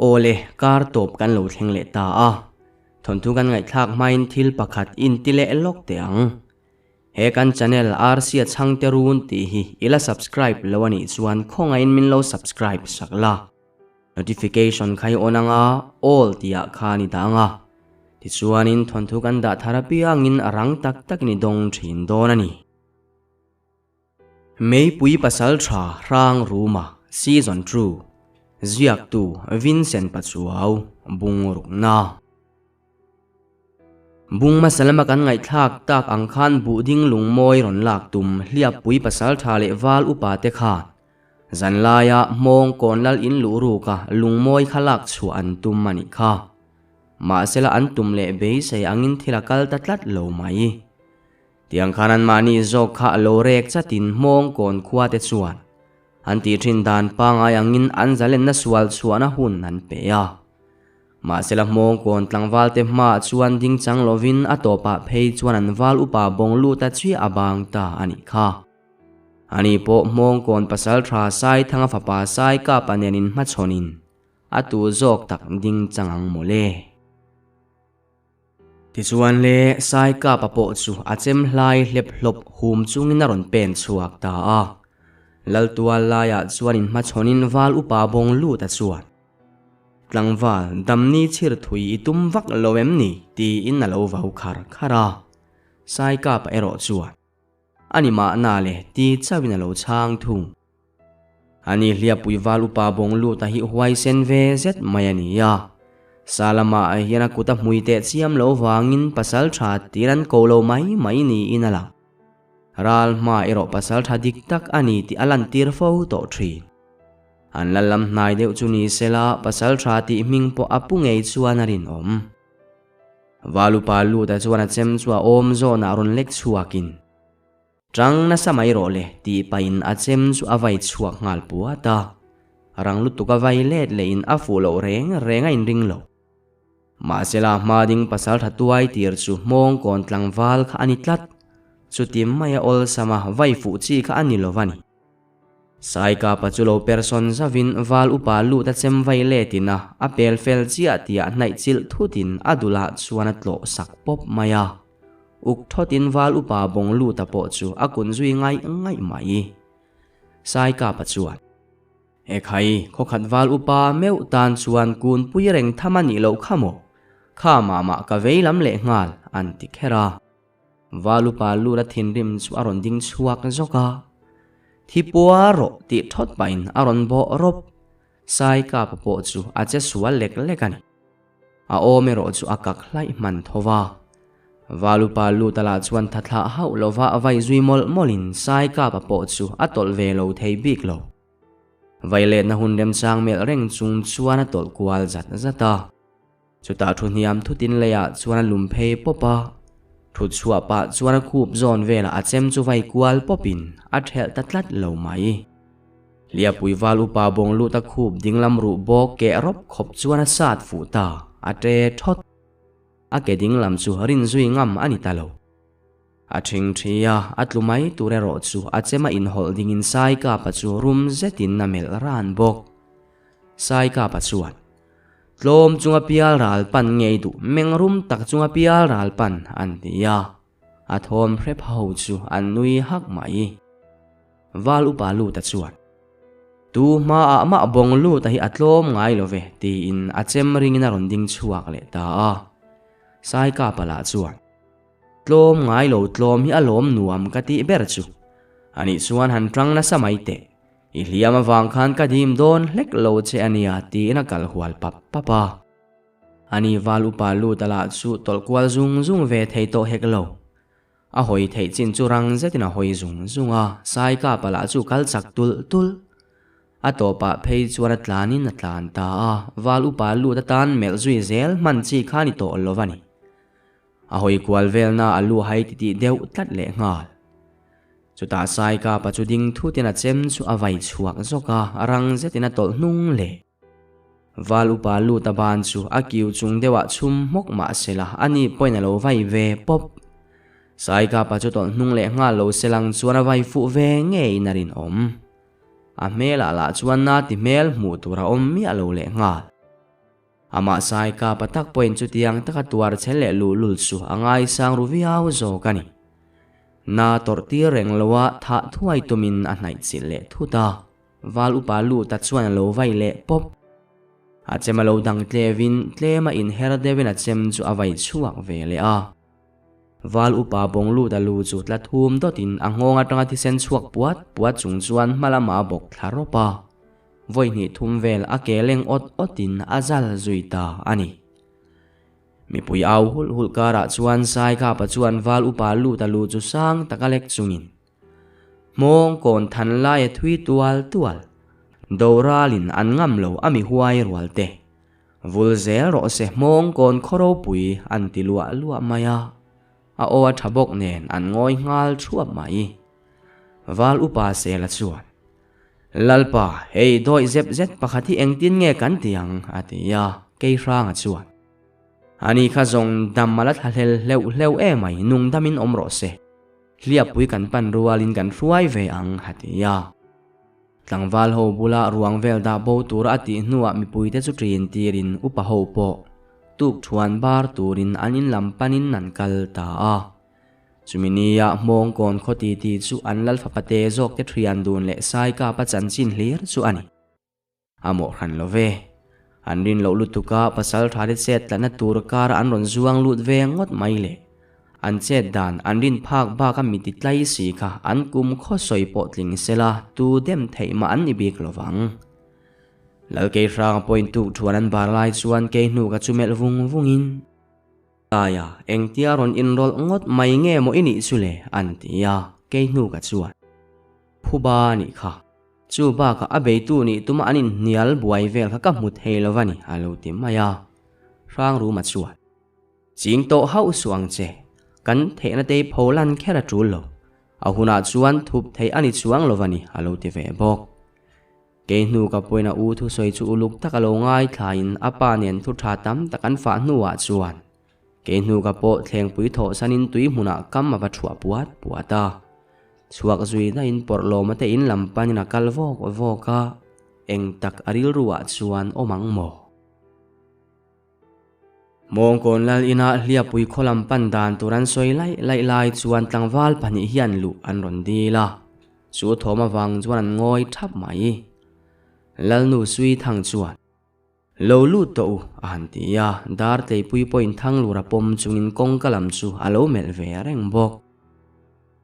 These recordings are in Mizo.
Awle, kar tawp kan lo thleng leh ta a. Thawnthu kan ngaihthlak hmain thil pakhat inti leh lawk teh ang. He kan channel Rc a chhangte run tih hi i la subscribe lo a nih chuan khawngaihin min lo subscribe sak la. Notification kha i on anga all tihah khan i dah anga. Tichuanin thawnthu kan dah thar apiangin a rang tak takin i dawng thin dawn a ni. Meipui Pasaltha Hrang Ruma Season 2 Ziaktu Vincent Pachuau Bungrukna Bung hmasa lama kan ngaihthlak tak ang khan buhding lungmawi rawn lak tum Hliappui Pasaltha leh Val upa te khan zanlaia hmawng kawn lal in luh ruka lungmawi kha lak chhuah an tum a nih kha. Mahsela an tum leh beisei angin thil a kal ta tlat lo mai. Tiang khan anmahni zawk kha a lo rek chatin hmawng kawn khua te chuan an tih thin dan pangai angin an zalenna sual chhuahna hun an pe a. Mahsela hmawng kawn tlangval te hmaah chuan ding chang lovin a tawpah phei chuan an val upa bawng lut a chiah a bang ta a nih kha. Ani pawh hmawng kawn pasal tha Saithanga fapa Saikapa nen inhmachhawnin a tu zawk tak ding chang ang mawle. Tichuan le, Saikapa pawh chu a chem hlai hlep hlawp hum chungin a rawn pen chhuak ta a. Laltual laiah chuan inhmachhawnin val upa bawng lut a chuan, Tlangval, damni chhir thui i tum vak lo em ni? tiin a lo vau khar khar a. Saikapa erawh chuan, A ni mahna le, ti chauhin a lo chhang thung. Ani hliapui val upa bawng lut a hi huaisen ve zet mai a ni a. Salama hian a kut a hmui teh chiam lo vangin pasal tha tir an ko lo mai mai niin a lang. Ral hma erawh pasal tha dik tak a ni tih a lantir fo tawh thin. An la lam hnai deuh chu ni sela pasal tha tih hming pawh a pu ngei chuan a rinawm. Val upa lut a chuan a chem chu a awm zawnah rawn lek chhuakin. Tang nasa mai rawh le tih pahin a chem chu a vai chhuak nghal puat a. Rang lutuk a vai let lehin a fuh loh reng reng a inring lo. Mahsela hma ding pasal tha tuai tir chu hmawng kawn tlangval kha a ni tlat. Chuti maia awlsam a vai fuh chi kha a ni lo va ni. Saikapa chu lo persawn zavin val upa lut a chem vai letin a, a pel fel chiah tihah hnaih chilh thutin a dulah chuan a tlawh sak pawp mai a. Uk thawtin val upa bawng luta pawh chu a kun zui ngaih ngaih mai. Saikapa chuan, Ekhai, khawkhat val upa meuh tan chuan kun pui reng tham a nih loh kha maw? Kha mah mah ka vei lam leh nghal, an ti kher a. Val upa lura thinrim chu a rawn ding chhuak zawk a. Thi pua rawh tih thawt pahin a rawn bawh rawp. Saikapa pawh chu a che sual lek lek a ni. A awm erawh chu a kak hlaih hman tho va. Valupa lut a lah chuan tha thlah hauh lova a vai zui mawlh mawlhin Saikapa pawh chu a tawlh ve lo thei bik lo. Vailetna hun remchang melh reng chung chuan a tawlh kual zat zat a. Chutah thu hniam thutin leiah chuan a lum phei pawp a. Thut chhuah pah chuan a khup zawn velah a chem chu vai kual pawpin a thelh ta tlat lo mai. Hliapui val upa bawng lut a khup dinglam ruh bawk keh rawp khawp chuan a sat fuh ta, a ṭe ṭhawt. A ke dinglam chu rin zui ngam a ni ta lo. A ṭhing ṭhi a, a tlu mai tur erawh chu a chem a inhawlh dingin Saikapa chu rum zetin a melh ran bawk. Saikapa chuan, Tlawm chunga pial ral pan ngei duh, meng rum tak chunga pial ral pan, an ti a. A thawm hrep ho chu an nui hak mai. Val upa Luta chuan, Tu hmaah mah bawng Luta hi a tlawm ngai lo ve, tiin a chem ringin a rawn ding chhuak leh ta a. Saikapa lah chuan, Tlawm ngai lo tlawm hi a lawm nuam ka tih ber chu. Anih chuan han tang nasa mai teh. I hliam avang khan ka dim dawn hlek lo che a nia, tiin a kal hual pap pap a. Ani val upa lut a lah chu tawlh kual zung zung ve thei tawh hek lo. A hawi theih chin chu rang zetin a hawi zung zung a, Saikapa lah chu kal chak tulh tulh. A tawpah phei chuan a tlanin a tlan ta a, val upa lut atan melh zui zel hman chi kha ni tawh lo a ni. A hawi kual velna a lu hai titih deuh tlat leh nghal. Chutah Saikapa chu ding thutin a chem chu a vai chhuak zawk a, rang zetin a tawlh hnung leh. Val upa lut a ban chu a kiu chung deuhah chhum hmawk mah sela a ni pawhin a lo vai ve pawp. Saikapa chu tawlh hnung leh nghal lo selang chuan a vai fuh ve ngeiin a rinawm. A hmelah lah chuan na ti hmel hmuh tur a awm miah lo leh nghal. Amah Saikapa tak pawhin chutiang taka tuar chhel leh luhlul chu a ngaisang ru viau zawk a ni. Na tawrh tir reng loa thah thuai tumin a hnaih chilh leh thut a, Val upa Luta chuan a lo vai leh pawp. A chem a lo dang tlevin tlema inher deuhin a chem chu a vai chhuak ve leh a. Val upa bawng lut a lu chu tla thum dawtin a nghawng atanga thisen chhuak puat puat chung chuan hma lamah a bawk thla rawp a. Vawi hnih thum vel a ke leng awt awtin a zal zui ta a ni. Mipui au hulh hulh karah chuan Saikapa chuan val upa lut a lu chu sang taka lek chungin Hmawng kawn than lai a thui tual tual. Doralin an ngam lo a mi huai rual te. Vul zel rawh se hmawng kawn khaw ropui an ti luah luah mai a. A aw a tha bawk nen an ngawi nghal thuap mai. Val upa Sela chuan, Lalpa, hei dawih zep zet pakhat hi engtin nge kan ti ang? a ti a, Keihranga chuan, Ani kha zawng dam a la thla hlel hleuh hleuh emai, nungdamin awm rawh se. Hliappui kan pan rualin kan hruai ve ang, a ti a. Tlangval ho bula ruang vel dah bo tura a tih hnuah mipuite chu ṭin tirin upa ho pawh tuk ṭhuan bar turin an in lam panin an kal ta a. Chumi nia Hmawngkawn khaw titi chu an Lalfapate zawkte ṭhian dun leh Saikapa chanchin hlir chu a ni. A mawh hran lo ve. An rin loh lutuk a, pasal tha te chet tlatna tur kar an rawn zuang lut ve ngawt mai le. An chet dan an rin phak bak a mi ti tlai si kha an kum khaw sawi pawh tling sela tu dem theih mah an ni bik lo vang. Lalkeihranga pawhin tuk thuan an bar lai chuan kei hnu ka chu melh vung vungin. Taia, engtia rawn inrawlh ngawt mai nge maw i nih chu le? an ti a, kei hnu ka chuan. Phuba a nih kha. Chu bakah a beitu nih tuma an inhnial buai vel kha ka hmu thei lo a ni, a lo ti mai a. Hrangruma chuan, Ching tawh hauh suh ang che, kan theihna te i pho lan kher a tul lo. A hunah chuan thup theih a ni chuang lo a ni, a lo ti ve bawk. Kei hnu ka pawhin a u thusawi chu uluk tak a lo ngaithlain a pa nen thu tha tam tak an fah hnuah chuan kei hnu ka pawh thlengpui thawh sanin tui hmunah kam a va thuah puat puat a. Chhuak zui daihin pawrh lawma te in lam panin a kal vawk vawk a, eng tak a rilru ah chuan awm ang maw? Mawngkawn lal inah hliapui khaw lam pan dan tur an sawi laih laih lai chuan tlangval pahnih hian luh an rawn dil a, chu thawm avang chuan an ngawi thap mai. Lalnu Suithang chuan. Lo lut tawh u, a han ti a, dar tleipui pawhin Thanglura pawm chungin kawngka lam chu a lo melh ve reng bawk.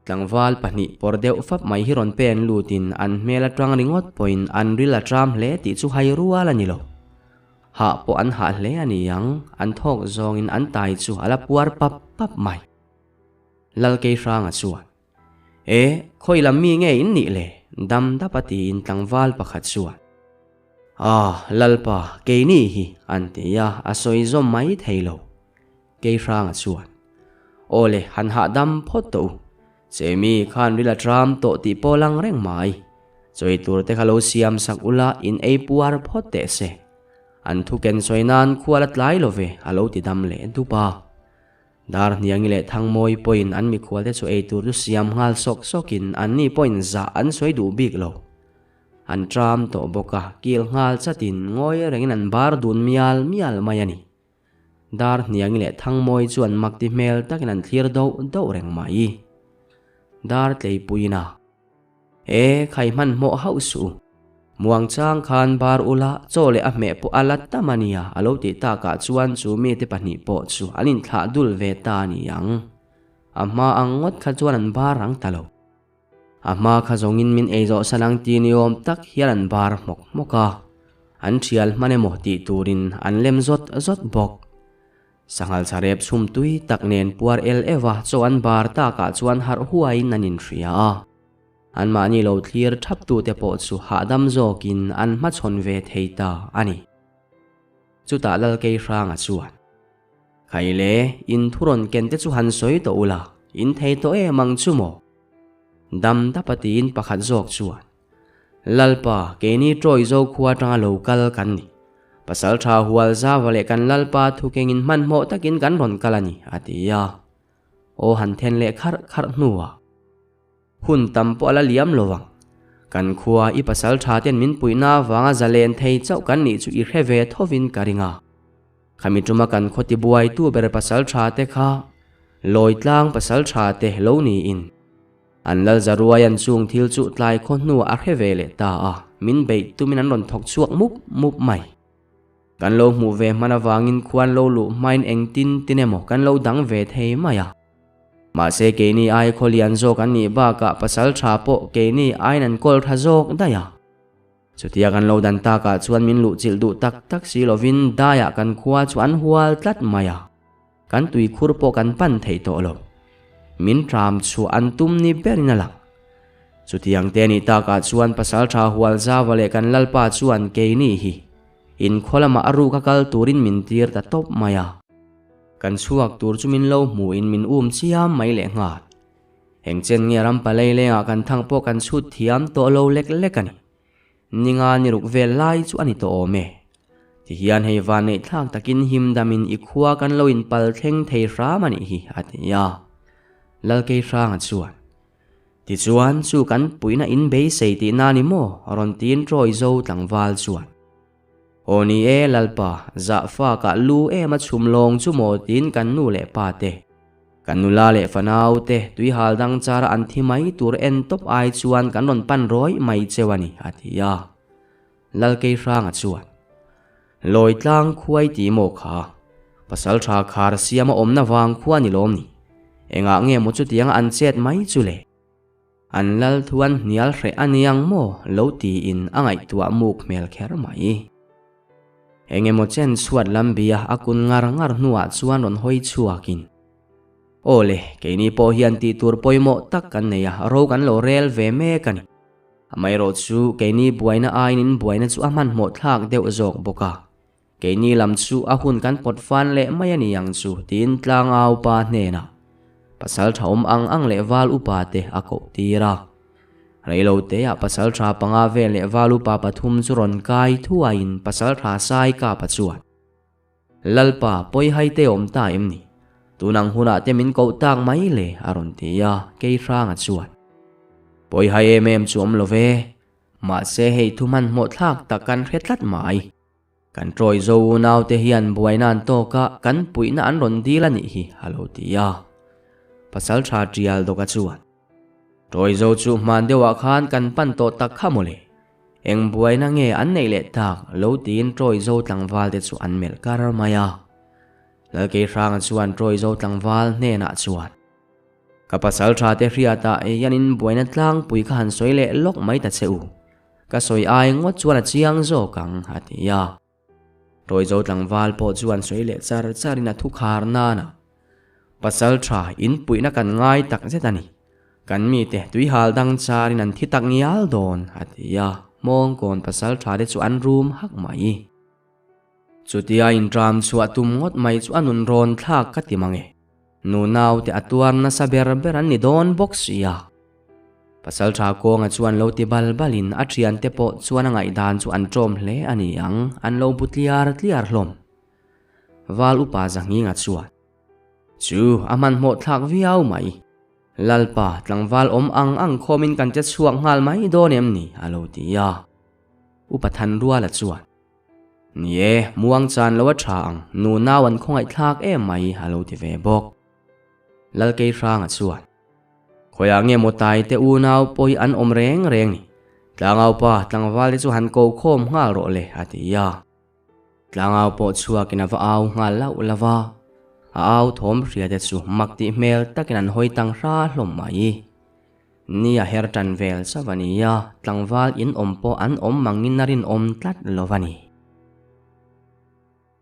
Tlangval pahnih pawr deuh fap mai hi rawn pen lutin an hmel atang ringawt pawhin an ril a tram hle tih chu hai rual a ni lo. Hah pawh an hah hle a ni ang, an thawk zawngin an tai chu a la puar pap pap mai. Lalkeihranga chuan. E, khawi lam mi nge in nih le? Dam dap a tiin tlangval pakhat chuan, Ah, Lalpa, keini hi, an ti a, a sawi zawm mai thei lo. Keihranga chuan, Aw le, han hahdam phawt tawh u. Chemi khan ril a tram tawh tih pawh lang reng mai. Chawi tur te kha lo siam sak ula, in ei puar phawt teh se. An thu ken sawi nan khual a tlai lo ve, a lo ti dam leh dup a. Darhniangi leh Thangmawi pawhin an mikhualte chu ei tur chu siam nghal sawk sawkin anni pawhin zah an sawi duh bik lo. An ṭam tawh bawk a, kil nghal chatin ngawi rengin an bar dun mial mial mai a ni. Darhniangi leh Thangmawi chuan makti hmel takin an thlir doh doh reng mai. Dartleipuiin a. E, khai hmanhmawh hauh suh u. Muangchang khan bar ula chaw leh a hmeh pawh a la tam a nia a lo tih takah chuan chu mite pahnih pawh chu an inthlah dul ve ta a ni ang. A hma ang ngawt kha chuan an bar ang ta lo. A hma kha zawngin min ei zawh san ang ti ni awm tak hian an bar hmawk hmawk a. An thial hman emaw tih turin an lem zawt zawt bawk. Sanghal chharep chhum tui tak nen puar el eva chaw an bar takah chuan harh huaiin an inhria a. Anmahni lo thlir thaptute pawh chu hahdam zawkin an hmachhawn ve thei ta a ni. Chutah Lalkeihranga chuan, Khaile, in thu rawn ken te chu han sawi tawh ula, in thei tawh em ang chu maw? Dam dapa tiin pakhat zawk chuan, Lalpa, keini Troy zo khua atanga lo kal kan ni. Pasal tha hual zava leh kan Lalpa thu kengin hmanhmawh takin kan rawn kal a ni, a ti a. Aw han then leh kharh kharh hnuah hun tam pawh a la liam lo vang. Kan khua i pasal tha ten min puihna avanga zalen thei chauh kan nih chu i hre ve thovin ka ring a. Khami tuma kan khaw tibuaitu ber pasaltha te kha Lawitlang pasaltha te lo niin an lal zaruai an chung thil chu tlai khaw hnuah a hre ve leh ta a, min beih tumin an rawn thawk chhuak mup mup mai. Kan lo hmuh ve hman avangin khuan lo luh hmain engtin tin emaw kan lo dang ve thei mai a. Mahse keini ai khaw lian zawk an nih bakah pasal tha pawh keini aiin an kawl tha zawk daih a. Chutia kan lo dan takah chuan min luh chilh duh tak tak si lovin daiah kan khua chu an hual tlat mai a. Kan tuikhur pawh kan pan thei tawh lo. Min tram chhuah an tum ni berin a lang. Chutiang te nih takah chuan Pasaltha Hualzava leh kan Lalpa chuan keini hi inkhaw lamah a ruk a kal turin min tir ta tawp mai a. Kan chhuak tur chu min lo hmuhin min um chiam mai leh nghal. Eng chen nge ram palei lengah kan thang pawh kan chhut thiam tawh lo lek lek a ni. Ninga ni ruk vel lai chu a ni tawh awm e. Tihian hei van neih thlak takin him damin i khua kan lo inpal thleng thei hram a nih hi, a ti a. Lalkeihranga chuan, Tichuan chu kan puihna in beisei tihna ni maw? rawn tiin Trawi zo tlangval chuan, Aw ni e Lalpa, zahfakah lu em a chhum lawng chu maw tiin kan nu leh pa te, Kan nula leh fanau te tuihal dang chara an thi mai tur en tawp ai chuan kan rawn pan rawih mai cheu a ni, a ti a. Lalkeihranga chuan, Lawitlang khuai ti maw kha? Pasal tha khar siama awmna vang khua ni lawm ni? Engah nge maw chutianga an chet mai chu le? An lal thu an hnial hreh a niang maw? lo tiin a ngaihtuah muk hmel kher mai. Eng emaw chen chhuat lam bia a kun ngar ngar hnuah chuan rawn hawi chhuakin, Aw le, keini pawh hian tih tur pawimawh tak kan nei a, ro kan lo rel ve mek a ni. Amaherawh chu keini buaina aiin in buaina chu a hmanhmawh thlak deuh zawk bawk a, keini lam chu a hun kan pawt fan leh mai a ni ang chu tiin tlangau pa hnenah pasal tha awm ang ang leh val upa te a koh tir a. Reiloteah pasaltha panga vel leh val upa pathum chu rawn kai thuaiin pasaltha Sai Kapa chuan, Lalpa, pawi hai te awm ta em ni? Tun ang hunah te min koh tak mai le, a rawn ti a, Keihranga chuan, Pawi hai em em chu awm lo ve, mahse hei thu hmanhmawh thlak tak kan hre tlat mai. Kan Trawi zo unaute hian buaina an tawk a, kan puihna an rawn dil a nih hi, a lo ti a. Pasaltha Tial Dawka chuan, Trawi zo chu hman deuhah khan kan pan tawh tak kha mawle. Eng buaina nge an neih leh tak lo tiin Trawi zo tlangvalte chu an melh kar mai a. Lalkeihranga chuan Trawi zo tlangval hnenah chuan, Ka pasaltha te hriatah hianin buaina tlangpui kha han sawi leh lawk mai ta che u. Ka sawi ai ngawt chuan a chiang zawk ang, a ti a. Tawizo tlangval pawh chuan sawi leh char charin a thu khar nan a, Pasal tha in puihna kan ngai tak zet a ni. Kan mite tuihal dang charin an thi tak ngial dawn, a ti a. Hmawngkawn pasal tha te chu an rum hak mai. Chutia intram chhuah tum ngawt mai chu a nun rawn thlak ka ti mang e. Nu naute a tuar nasa ber ber an ni dawn bawk sia. Pasaltha kawnga chuan lo ti bal balin a thiante pawh chuan a ngaihdan chu an ṭawm hle a ni ang, an lo bu tliar tliar hlawm. Val upa Zahnghinga chuan, Chu, a hmanhmawh thlak viau mai. Lalpa, tlangval awm ang ang khawmin kan che chhuak nghal mai dawn em ni? a lo ti a. Upa Thanruala chuan, Ni e, muang chan lo a tha ang, nu nau an khawngaih thlak em mai a lo ti ve bawk. Lalkeihranga chuan, Khawiah nge maw tai te unau pawh hi an awm reng reng ni? Tlangau pa, tlangval te chu han ko khawm nghal rawh le, a ti a. Tlangau pawh chhuakin a va au nghal lauh lauh va, a au thawm hria te chu mak tih hmel takin an hawi tang hra hlawm mai. Ni a her tan vel chauh a ni a, tlangval in awm pawh an awm mangin a rinawm tlat lo a ni.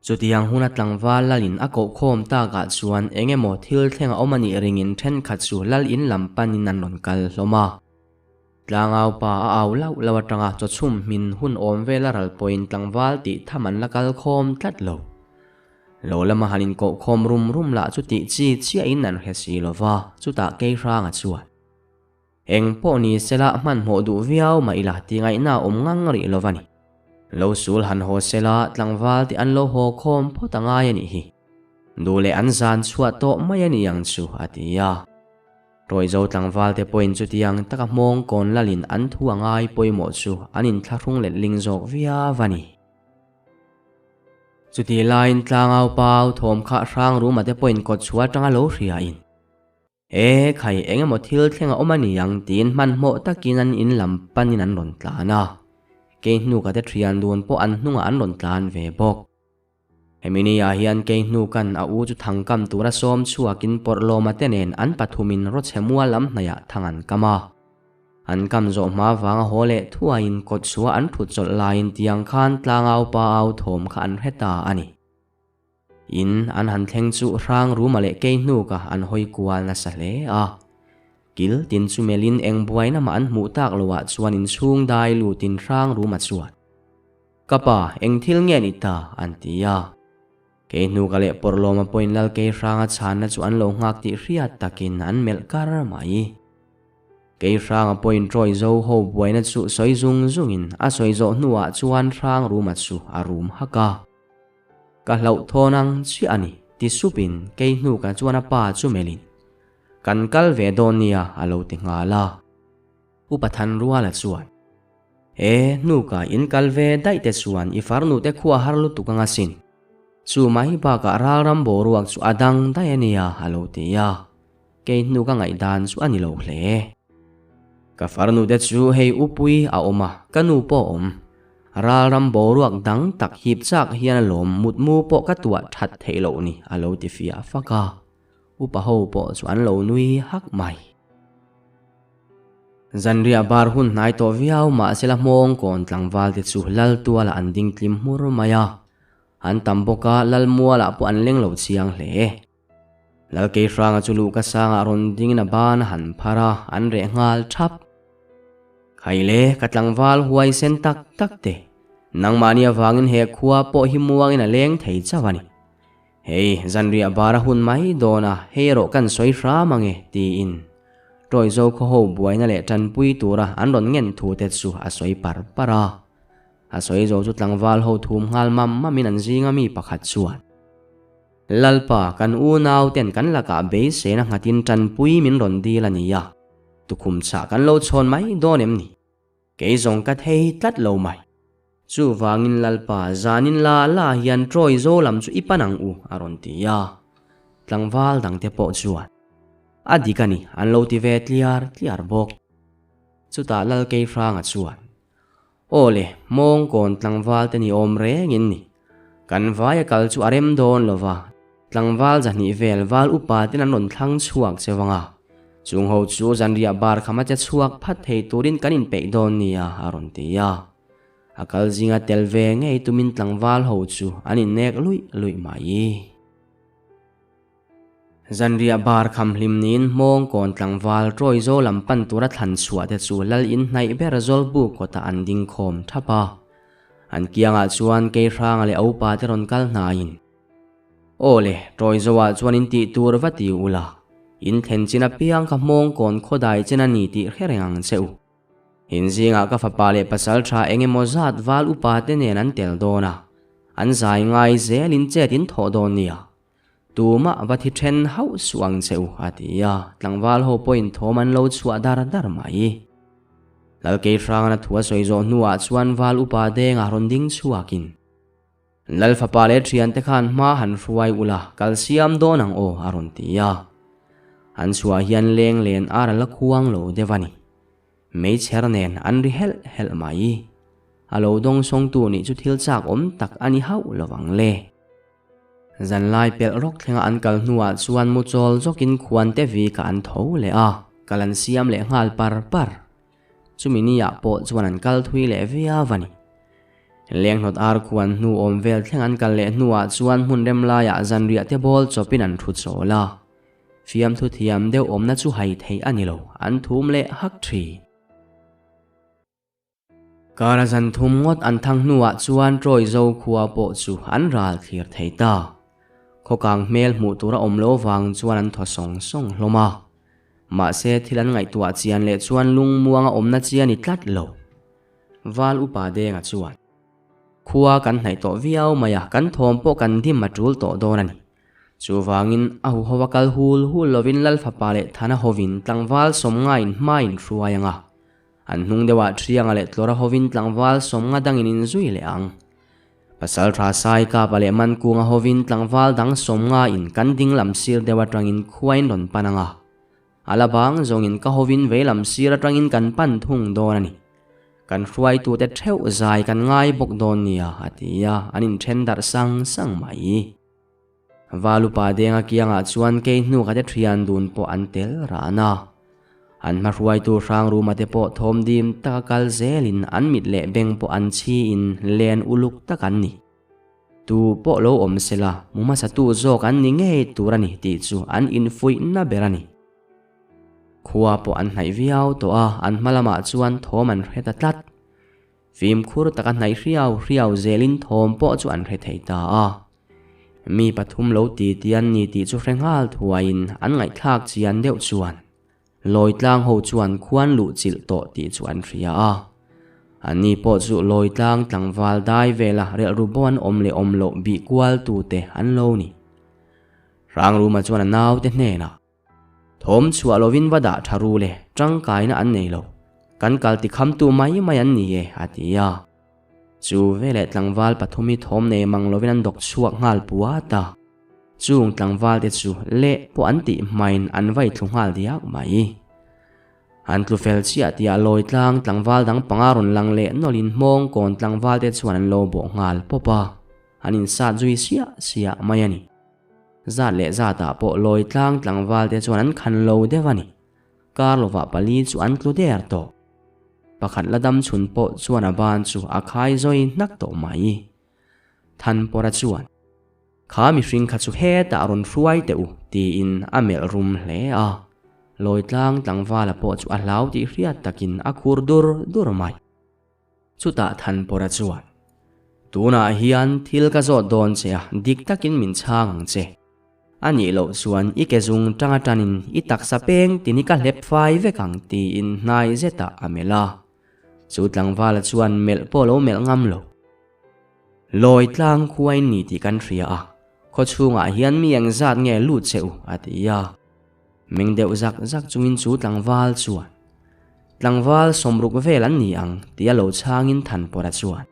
Chutiang huna tlangval lalin a koh khawm takah chuan eng emaw thil thleng a awm a nih ringin thenkhat chu lal in lam panin an rawn kal hlawm a. Tlangau pa a au lauh lauh atanga chawchhum hmin hun awm vela ral pawhin tlangval tih tham an la kal khawm tlat lo. Lo lama han inkoh khawm rum rum lah chu tih chi chiahin an hre si lo va, chutah Keihranga chuan, Eng pawh ni sela hmanhmawh duh viau mah ila ti ngaihna a awm ngang rih lo va ni. Lo sul han haw sela tlangval tih an lo haw khawm phawt a ngai a nih hi. Duh leh an zan chhuah tawh mai a ni ang chu, a ti a. Tawizo tlangval te pawhin chutiang taka hmawng kawn lalin an thu a ngai pawimawh chu an inthlahrung letling zawk viau a ni. Chutih laiin tlangau pau thawm kha Hrangruma te pawhin kawt chhuah atanga lo hriain, E khai, eng emaw thil thleng a awm a ni ang tiin hmanhmawh takin an in lam panin an rawn tlan a. Kei hnuka te thian dun pawh an hnungah an rawn tlan ve bawk. Hemi ni ah hian kei hnukan a u chu thangkam tura sawm chhuakin Pawrhlawma te nen an pathumin rawchhe mual lam hnaihah thang an kam a. An kam zawh hma vanga haw leh thuaiin kawt chhuah an thut chawlh laiin tiang khan tlangau pa au thawm kha an hre ta a ni. In an han thleng chu hrang ruma leh kei hnuka an hawi kual nasa hle a. Kil tin chu melhin eng buaina mah an hmuh tak loah chuan inchhung dai lutin hrang ruma chuan, Ka pa, eng thil nge ni ta? an ti a. Kei hnuka leh Pawrhlawma pawhin Lal Kei hranga chhanna chu an lo nghak tih hriat takin an melh kar mai. Kei hranga pawhin Troy zo ho buaina chu sawi zung zungin a sawi zawh hnuah chuan hrang ruma chu a rum hak a. Ka hlauhthawn ang chiah a ni, ti supin kei hnuka chuan a pa chu melhin, Kan kal ve dawn nia, a lo ti nghal a. Upa Thanruala chuan, E, hnuka in kal ve daih te chuan i farnu te khua har lutuk anga sin. Chu mai bakah ralram boruak chu a dang daih a nia, a lo ti a. Kei hnuka ngaihdan chu a ni lo hle. Ka farnu te chu hei upui a awm a, ka nu pawh a awm. Ralram boruak dang tak hip chak hian a lawm mutmu pawh ka tuah that theih loh ni, a lo ti fiah fak a. Upa ho pawh chu an lo nui hak mai. Zanriah bar hun hnai tawh viau mahsela hmawng kawn tlangval te chu lal tualah an ding tlim hmur mai a. An tam bawk a, lal mualah pawh an leng lo chiang hle. Lal Keihranga chu luhka sangah rawn dingin a ban a han phar a, an reh nghal thap. Khaile, ka tlangval huai sen tak tak te, nangmahni avangin he khua pawh hi muangin a leng thei chauh a ni. Hei, zanriah bar a hun mai dawn a, hei erawh kan sawi hram ang e, tiin Ṭawizo khaw ho buaina leh ṭanpui tura an rawn ngen thu te chu a sawi par par a. A sawi zo chu tlangval ho thum nghal mam mamin an zinga mi pakhat chuan, Lalpa, kan unau ten kan lakah beiseina nghatin ṭanpui min rawn dil a nia, tukhum chhah kan lo chhawn mai dawn em ni? Kei zawng ka thei tlat lo mai. Chuvangin Lalpa, zanin la la hian Troy zo lam chu i pan ang u, a rawn ti a. Tlangval dangte pawh chuan, A dik a ni, an lo ti ve tliar tliar bawk. Chutah Lal Keihranga chuan, Aw le, Mawngkawn tlangval te ni awm rengin ni. Kan vaia kal chu a rem dawn lo va, tlangval zahnih vel val upa ten an rawn thlang chhuak che vang a, chung ho chu zanriah bar khama che chhuak phat thei turin kan inpeih dawn nia a rawn ti a. A kal zinga tel ve ngei tumin tlangval ho chu an innek luih luih mai. Zanriah bar kham hlim niin Hmawngkawn tlangval Troy zo lam pan tura thlan chhuah te chu lal in hnaih ber Zawlbu kawtah an ding khawm thap a. An kiangah chuan Keihranga leh a upa te rawn kal hnaiin, Aw le, Troy zoah chuan in tih tur va ti ula, in thlen chin apiang kha Hmawngkawn khawdai chen a ni tih hre reng ang che u. In zingah ka fapa leh pasal tha eng emaw zat val upa te nen an tel dawn a, an zai ngai zelin chet in thawh dawn nia. Tumah va thi then hauh suh ang che u, a ti a, tlangval ho pawhin thawm an lo chhuah dar dar mai. Lalkeihrangana thu a sawi zawh hnuah chuan val upa dengah rawn ding chhuakin, Lal fapa leh thiante khan hma han hruai ula, kal siam dawn ang aw, a rawn ti a. An chhuah hian leng len ar a la khuang lo deuh a ni. Meichher nen an ri helh helh mai. A lo dawngsawngtu nih chu thil chak awm tak a ni hauh lo ang le. Zanlai pelh rawk thlenga an kal hnuah chuan mu chawl zawkin khuante vi kha an tho leh a, kal an siam leh nghal par par. Chumi ni ah pawh chuan an kal thui leh viau a ni. Lenghnawt ar khuan hnu awm vel thleng an kal leh hnuah chuan hmun rem laiah zanriah te bawl chawpin an thu chawl a. Fiamthu thiam deuh awmna chu hai theih a ni lo, an thum leh hak thin. Kara zan thum ngawt an thang hnuah chuan Troy zo khua pawh chu an ral thlir thei ta. Khawkang hmel hmuh tur a awm lo vang chuan an thaw sawng sawng hlawm a. Mahse thil an ngaihtuah chian leh chuan lungmuang a awmna chi a ni tlat lo. Val upa Denga chuan, Khua kan hnaih tawh viau mai a, kan thawm pawh kan dim a tul tawh dawn a ni. Chuvangin a huhova kal hul hul lovin Lal fapa leh Thana hovin tlangval sawmngain hma in hruai ang a. An hnung deuhah Thianga leh Tlawra hovin tlangval sawmnga dangin in zui leh ang. Pasalṭha Saikapa leh Mankunga hovin tlangval dang sawmnga in kan ding lam sir deuh aṭangin khuain rawn pan ang a. A la bang zawngin ka hovin vei lam sir aṭangin kan pan thung dawn a ni. Kan hruaitute ṭheuh zai kan ngai bawk dawn nia, a ti a, an inṭhen darh sang sang mai. Valupa Denga kiangah chuan kei hnuka te ṭhian dun pawh an tel ran a. An hmahruaitu Hrangruma te pawh thawm dim taka kal zelin an mit leh beng pawh an chhiin len uluk tak an ni. Tu pawh lo awm sela, mu hmasatu zawk an ni ngei tur a ni tih chu an infuihna ber a ni. Khua pawh an hnaih viau tawh a, an hma lamah chuan thawm an hre ta tlat. Fimkhur taka hnaih hriau hriau zelin thawm pawh chu an hre thei ta a. Mi pathum lo ti ti an ni tih chu hre nghal thuaiin an ngaihthlak chian deuh chuan Lawitlang ho chuan khuan luh chilh tawh tih chu an hria a. Anni pawh chu Lawitlang tlangval dai vela relhru bo an awm leh awm loh bih kual tute an lo ni. Hrangruma chuan a naute hnenah. Thawm chhuah lovin va dah tha ru le, tangkaina an nei lo. Kan kal ti khamtu mai mai an ni e, a ti a. Chu veleh tlangval pathum hi thawm nei mang lovin an dawk chhuak nghal puat a. Chung tlangval te chu leh pawh an tih hmain an vai thlu nghal diak mai. An tlu fel chiah tih ah lawi tlang tlangval dang panga rawn lang leh nawlhin hmawng kawn tlangval te chuan an lo bawh nghal pawp a, an insat zui siah siah mai a ni. Zat leh zatah pawh lawi tlang tlangval te chuan an khan lo deuh a ni. Kar lovah pali chu an tlu der tawh. Pakhat la dam chhun pawh chuan a ban chu a khai zawi hnak tawh mai. Thanpawra chuan, Kha mihring kha chu hetah rawn hruai teh u, tiin a melh rum hle a. Lawi tlang tlangvala pawh chu a hlau tih hriat takin a khur dur dur mai. Chutah Thanpawra chuan, Tunah hian thil ka zawt dawn che a, dik takin min chhang ang che. A nih loh chuan i ke zung tang atanin i taksa peng tin i ka hlep fai vek ang tiin hnai zetah a melh a. Chu tlangvala chuan melh pawh lo melh ngam lo. Lawi tlang khuain ni tih kan hria a, khaw chhungah hian mi engzat nge lut che u a ti a. Meng deuh zak zak chungin chu tlangval chuan, Tlangval sawmruk vel an ni ang tia lo chhangin Thanpawra chuan,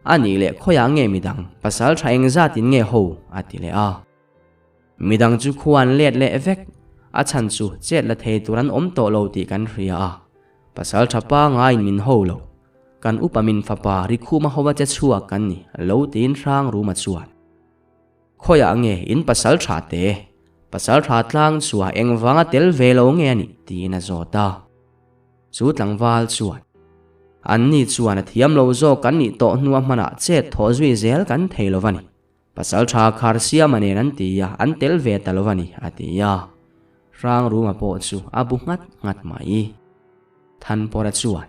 A nih leh khawiah nge midang pasal tha engzatin nge ho? a ti leh a. Midang chu khua an let leh vek, a chhan chu chet la thei tur an awm tawh lo tih kan hria a, pasal tha pangaiin min ho lo, kan upa min fapa Rikhuma hova che chhuak kan ni lo tiin Hrangruma chuan, Khawiah nge in pasal tha te? Pasal tha tlang chhuah engvanga tel ve lo nge a nih? tiin a zawt a. Chu tlangval chuan, Anni chuan a thiam lo zawk kan nih tawh hnua hmanah chet thawh zui zel kan thei lo va ni. Pasal tha khar siama nen an ti a, an tel ve ta lo va ni, a ti a. Hrangruma pawh chu a bu nghat nghat mai. Thanpawra chuan,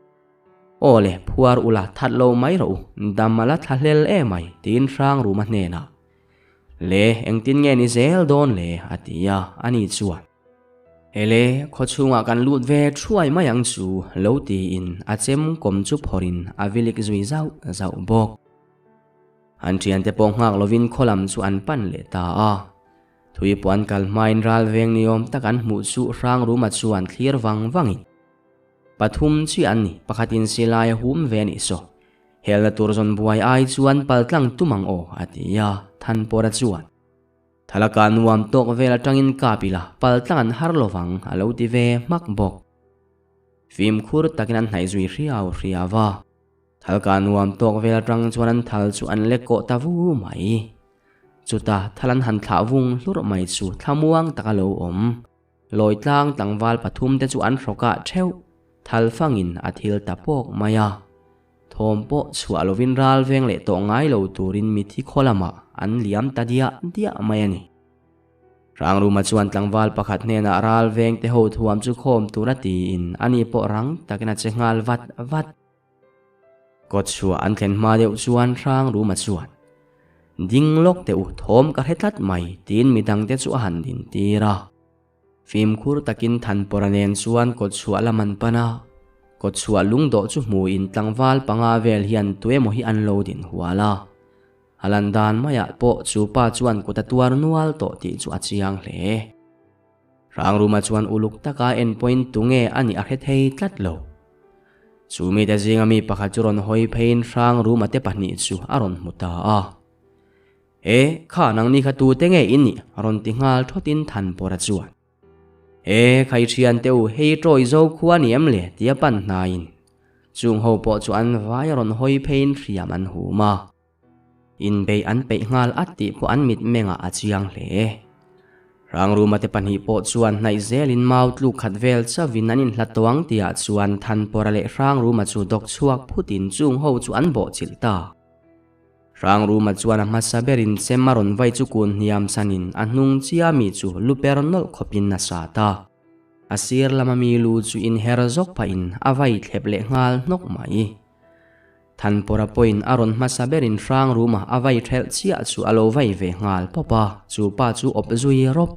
Aw le, phuar ula, that lo mai rawh u, dam a la thla hlel e mai, tiin Hrangruma hnenah, Le, engtin nge ni zel dawn le? a ti a, ani chuan, Ele, khaw chhungah kan lut ve thuai mai ang chu, lo tiin a chem kawm chu phawrhin a vilik zui zauh zauh bawk. An thiante pawh nghak lovin khaw lam chu an pan leh ta a. Thui pawh an kal hmain ral veng ni awm tak an hmuh chu Hrangruma chuan thlir vang vangin, Pathum chiah an ni, pakhatin silai a hum ve a nih saw. Helna tur zawn buai ai chuan paltlang tum ang aw, a ti a, Thanpawra chuan. Thalaka nuam tawk vel atangin kap ila, paltlang an har lo vang, a lo ti ve hmak bawk. Fimkhur takin an hnaih zui hriau hriau a. Thalka nuam tawk vel atang chuan an thal chu an lek kawh ta vu mai. Chutah thal an han thlah vung hlurh mai chu thlamuang tak a lo awm. Lawi tlang tlangval pathum te chu an hrawkah theuh thal fangin a thil ta pawk mai a. Thawm pawh chhuah lovin ral veng leh tawh ngai lo turin mithi khaw lamah an liam ta diah diah mai a ni. Hrangruma chuan tlangval pakhat hnenah ral veng te ho thuam chu khawm tura tiin ani pawh rang takin a che nghal vat vat. Kawt chhuah an thlen hma deuh chuan Hrangruma chuan, Ding lawk teh u, thawm ka hre tlat mai, tiin midangte chu a han din tir a. Fimkhur takin Thanpawra nen chuan kawt chhuah lam an pan a, kawt chhuah lungdawh chu hmuin tlangval panga vel hian tuemaw hi an lo din hual a. A lan dan maiah pawh chu pa chuan kut a tuar nual tawh tih chu a chiang hle. Hrangruma chuan uluk taka en pawhin tunge a nih a hre thei tlat lo. Chu mite zinga mi pakhat chu rawn hawi pheiin Hrangruma te pahnih chu a rawn hmu ta a. E, kha nangni kha tute nge i nih? rawn ti nghal thawtin Thanpawra chuan. E, khai thian te u, hei tawi zo khua ni em le? tia pan hnaiin chung ho pawh chu an vai a rawn hawi pheiin hriam an hum a. Inbeih an peih nghal at tih pawh an mitmengah a chiang hle. Hrangruma te pahnih pawh chuan hnaih zelin mau tluk khat vel chauhin an inhlat tawh ang tihah chuan Thanpawra leh Hrangruma chu dawk chhuak phutin chung ho chu an bawhchilh ta. Hrangruma chuan a hmasa berin chem a rawn vai chu kun hniam sanin a hnung chia mi chu lu per nawlh khawpin a sat a. A sir lama mi lu chu inher zawk phahin a vai thlep leh nghal hnawk mai. Thanpawra pawhin a rawn hmasa berin Hrangruma a vai thelh chiah chu a lo vai ve nghal pawp a, chu pa chu awp zui rawp.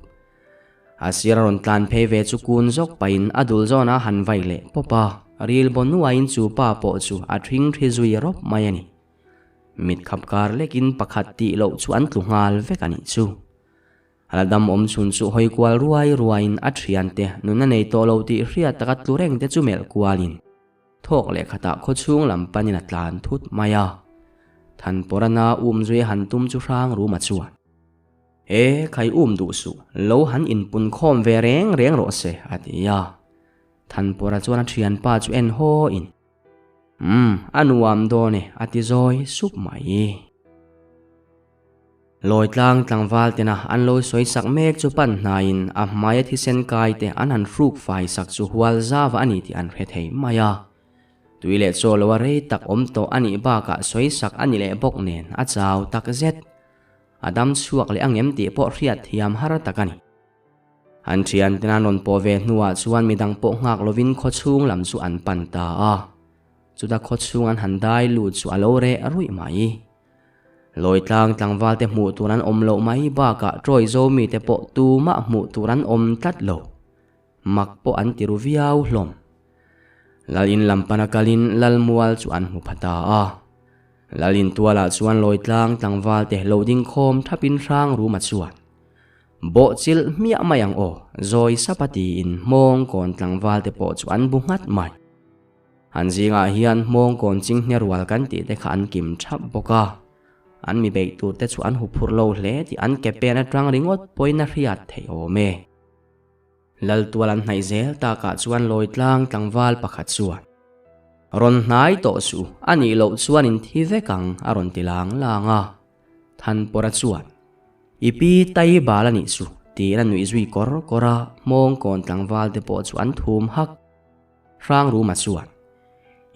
A sir a rawn tlan phei ve chu kun zawk pahin a dul zawnah a han vai leh pawp a, ril baw nuaiin chu pa pawh chu a thing thi zui rawp mai a ni. Mit khap kar lekin pakhat tih loh chu an tlu nghal vek a nih chu. A la dam awm chhun chu hawi kual ruai ruaiin a thiante nuna nei tawh lo tih hriat taka tlu reng te chu melh kualin Thawk leh khatah khawchhung lam panin a tlan thut mai a. Thanpawrana um zui a han tum chu hrang rum a chuan. E, khai um duh suh, lo han inpun khawm ve reng reng rawh se, a ti a. Thanpawra chuan a thianpa chu en haw in. Umm, a nuam dawn e, a ti zawi sup mai. Lawi tlang tlangval tena an lo sawi sak mek chu pan hnaiin a hmaia thisen kai te an han hruk fai sak chu hual zava a ni tih an hre thei mai a. Tui leh chaw lo a rei tak awm tawh a nih bakah sawi sak a ni leh bawk nen a chau tak zet. A dam chhuak leh angem tih pawh hriat thiam har tak a ni. An thian tena an rawn pawh ve hnuah chuan midang pawh nghak lovin khawchhung lam chu an pan ta a. Chuta khawchhung an han dai lut chu a lo reh ruih mai. Lawitlang tlangval te hmuh tur an awm loh mai bakah Troy zo mite pawh tumah hmuh tur an awm tlat lo. Mak pawh an ti ru viau hlawm. Lal in lam pana kalin Lal mual chu an hmu pha ta a. Lal in tualah chuan Lawitlang tlangval te lo ding khawm thapin hrang ruma chuan Bawh chilh hmiah mai ang aw, zawi sapa tiin hmawng kawn tlangval te pawh chu an bu nghat mai. An zingah hian hmawng kawn chinghne rual kan tih te kha an kim thap bawk a, an mi beih tur te chu an huphurh lo hle tih an ke pen atang ringawt pawhin a hriat theih awm e. Laltual an hnaih zel takah chuan Lawitlang tlangval pakhat chuan, Rawn hnai tawh suh, a nih loh chuan in thi vek ang a rawn ti lang lang a. Thanpawra chuan, I pi tai bal a nih chu tiin a nuih zui kawr kawr a, hmawng kawn tlangval te pawh chu an thum hak. Hrangruma chuan,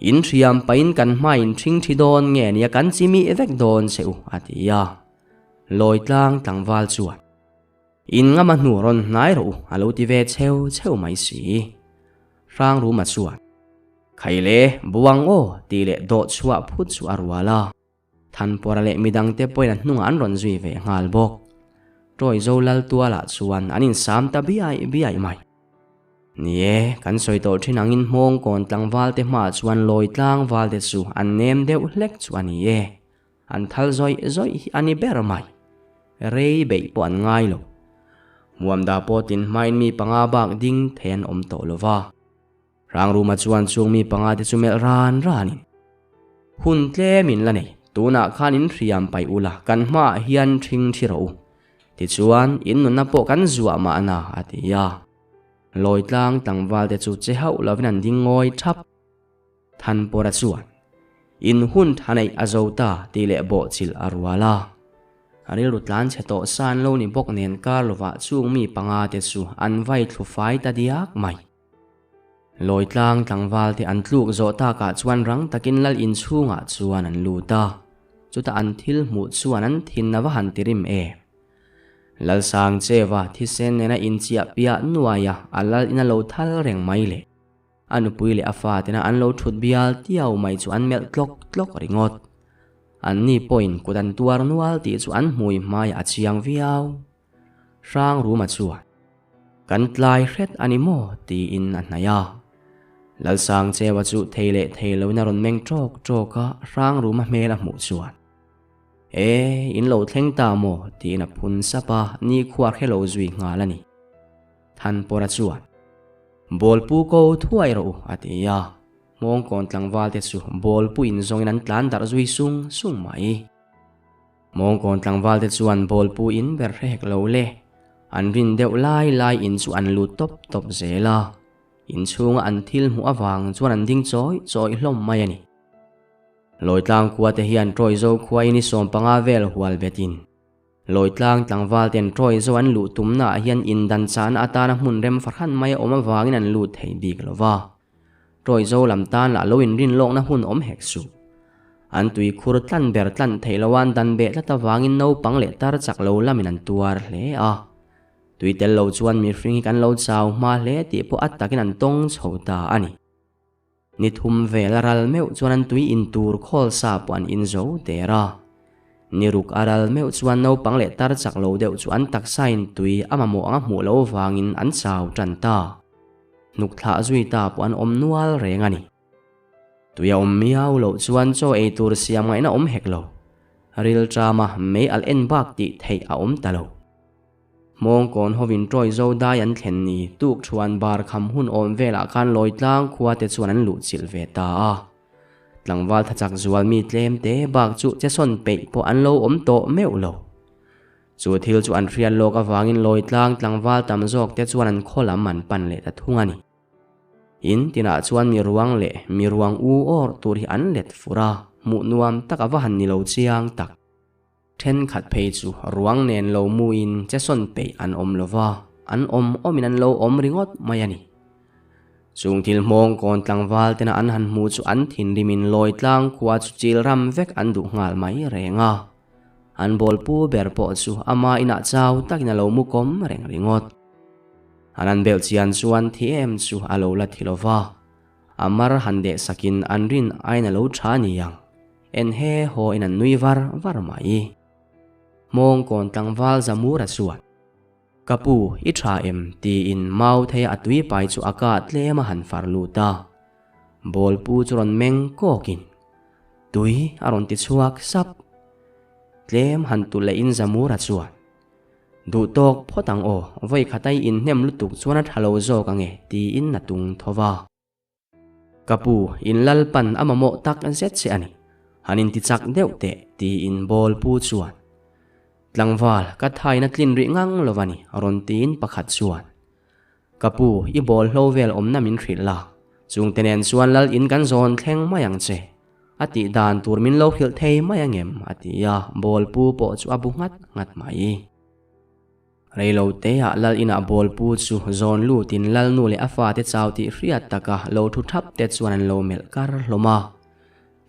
In hriam pahin kan hmain ṭhing ṭhi dawn nge nia kan chi mih vek dawn che u, a ti a. Lawitlang tlangval chuan, In ngama hnu rawn hnai rawh u, a lo ti ve cheu cheu mai si. Hrangruma chuan, Khaile, buang aw, tih leh dawh chhuah phut chu a rual a. Thanpawra leh midangte pawhin a hnungah an rawn zui ve nghal bawk. Tawizo Laltualah chuan an insam ta biai biai mai. Ni e, kan sawi tawh thin angin hmawngkawn tlangvalte hmaah chuan lawi tlangvalte chu an nem deuh hlek chu a ni e. An thal zawih zawih hi a ni ber mai. Rei beih pawh an ngai lo. Hmuamda pawh tin hmain mi panga bak ding thei an awm tawh lo va. Hrangruma chuan chung mi panga te chu melh ran ranin, Hun tlem in la nei, tunah khan in hriam paih ula, kan hmaah hian ṭhing ṭhi rawh u. Tichuan, in nunna pawh kan zuah mahna, a ti a. Lawitlang tlangval te chu che hauh lovin an ding ngawi ṭhap. Thanpawra chuan, In hun tha neih a zo ta, tih leh bawhchilh a rual a. A rilru tlan chhe tawh san lo ni bawk nen kar lovah chung mi panga te chu an vai thlu fai ta diak mai. Lawitlang tlangval te an tluk zawh takah chuan rang takin lal inchhungah chuan an lut a, chutah an thil hmuh chuan an thin a va han ti rim em. Lalsang Cheva thisen nena inchiah piah nuaia a lal in a lo thal reng mai le. A nupui leh a fatena an lo thut bial tiau mai chu an melh tlawk tlawk ringawt. Anni pawhin kut an tuar nual tih chu an hmui hmaiah a chiang viau. Hrangruma chuan, Kan tlai hret a ni maw? tiin a hnaih a. Lalsangcheua chu thei leh thei loin a rawn meng ṭawk ṭawk a, Hrangruma hmel a hmuh chuan, E, in lo thleng ta maw? tiin a phun sap a, nikhua hre lo zui nghal a ni. Thanpawra chuan, Bawlpu ko thuai rawh u, a ti a. Hmawngkawn tlangvalte chu ball puin zawngin an tlan darh zui sung sung mai. Hmawngkawn tlangvalte chuan ball pu in ber hre hek lo le. An rin deuh lai lai in chu an lut tawp tawp zel a. Inchhunga an thil hmuh avang chuan an ding chawi chawi hlawm mai a ni. Lawitlang khua te hian Troizo khua in i 15 vel hual betin Lawitlang tlangval ten Troizo an luh tumna ah hian indan chahna atana hmun rem fahran mai a awm avangin an lut thei bik lo va. Troizo lam tan lah lo inrin lawkna hun awm hek suh. An tuikhur tlan ber tlan theih lo an dan beh tlat avangin naupang leh tar chak lo lamin an tuar hle a. Tui tel lo chuan mihring hi kan lo chau hma hle tih pawh a takin an tawng chho ta a ni. Ni thum vel a ral meuh chuan an tui in tur khawl sa pawh an in zo der a. Ni ruk a ral meuh chuan naupang leh tar chak lo deuh chu an taksa in tui a mamawh anga hmuh loh vangin an chau tan ta. Hnuk thlah zui ta pawh an awm nual reng a ni. Tui a awm miau loh chuan chaw ei tur siam ngaihna awm hek lo. Ril ṭama mei alh en bak tih theih a awm ta lo. Hmawngkawn hovin Troy zo dai an thlen ni tuk thuan bar kham hun awm velah khan Lawitlang khua te chuan an luh chilh ve ta a. Tlangval thachak zual mi tlem te bak chu che sawn peih pawh an lo awm tawh meuh lo. Chu thil chu an hriat lawk avangin Lawitlang tlangval tam zawk te chuan an khaw lam an pan leh ta thung a ni. In tinah chuan mi ruang leh mi ruang u awr tur hi an let fur a, hmuh nuam tak a va han ni lo chiang tak. Thenkhat phei chu ruang nen lo muin che sawn peih an awm lo va, an awm awmin an lo awm ringawt mai a ni. Chung thil hmawng kawn tlangval tena an han hmu chu an thinrimin lawi tlang khua chu chil ram vek an duh nghal mai reng a. An bawl pu ber pawh chu ama inah chau takin a lo mu kawm reng ringawt. An an belh chian chuan thi em chu a lo la thi lo va, a mar han deh sakin an rin aiin a lo tha ni ang. En he haw in an nui var var mai. Hmawngkawn tlangval Zamura chuan, Ka pu, i tha em? tiin mau theia a tui pai chu a kah tlem a han far lut a. Bawl pu chu rawn meng kawkin, Tui a rawn ti chhuak sap. Tlem han tu leh in Zamura chuan, Duh tawk phawt ang aw, vawi khat a i inhnem lutuk chuan a tha lo zawk ange, tiin a tung tho va. Ka pu, in Lalpan a mamawh tak zet che a ni. Han inti chak deuh teh, tiin Bawl pu chuan. Tlangval, ka thain a tlin rih ngang lo a ni, rawn tiin pakhat chuan. Ka pu, i bawl hlo vel awmna min hrilh la, chungte nen chuan Lal in kan zawn thleng mai ang che. A tih dan tur min lo hrilh thei mai angem? a ti a, Bawl pu pawh chu a bu nghat nghat mai. Reilo teah Lal inah Bawlpu chu zawn lutin Lalnu leh a fate chau tih hriat taka lo thu thap te chuan an lo melh kar hlawm a.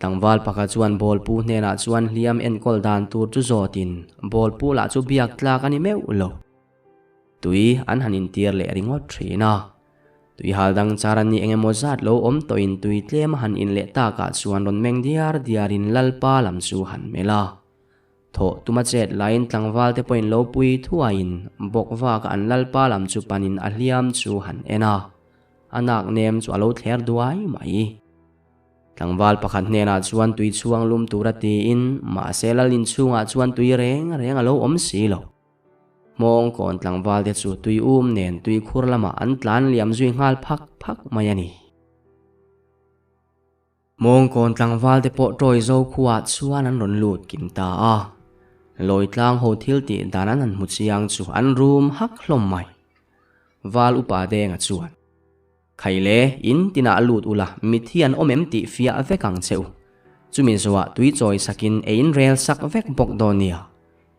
Tlangval pakhat chuan Bawlpu hnenah chuan hliam enkawl dan tur chu zawtin Bawlpu lah chu biak tlak a ni meuh lo. Tui an han intir leh ringawt thin a. Tui hal dang char an ni eng emaw zat lo awm tawhin tui tlem a han in leh takah chuan rawn meng diar diarin Lalpa lam chu han melh a. Thawh tuma chet laiin tlangval te pawhin lo pui thuaiin bawk vaka an lalpa lam chu panin a hliam chu han en a, a nak nem chu a lo thler duai mai. Tlangval pakhat hnenah chuan tui chhuang lum tura tiin mahse lal inchhungah chuan tui reng reng a lo awm si lo. Hmawng kawn tlangval te chu tui um nen tui khur lamah an tlan liam zui nghal phak phak mai a ni. Mawngkawn tlangval te pawh Troy zo khuaah chuan an rawn lut kim ta a. Lawitlang ho thil tih dan an han hmu chiang chu an rum hak hlawm mai. Val upa Denga chuan, Khaile, in tinah lut ula, mithi an awm em tih fiah vek ang che u. Chumi zawhah tui chawi sakin ei in rel sak vek bawk dawn nia.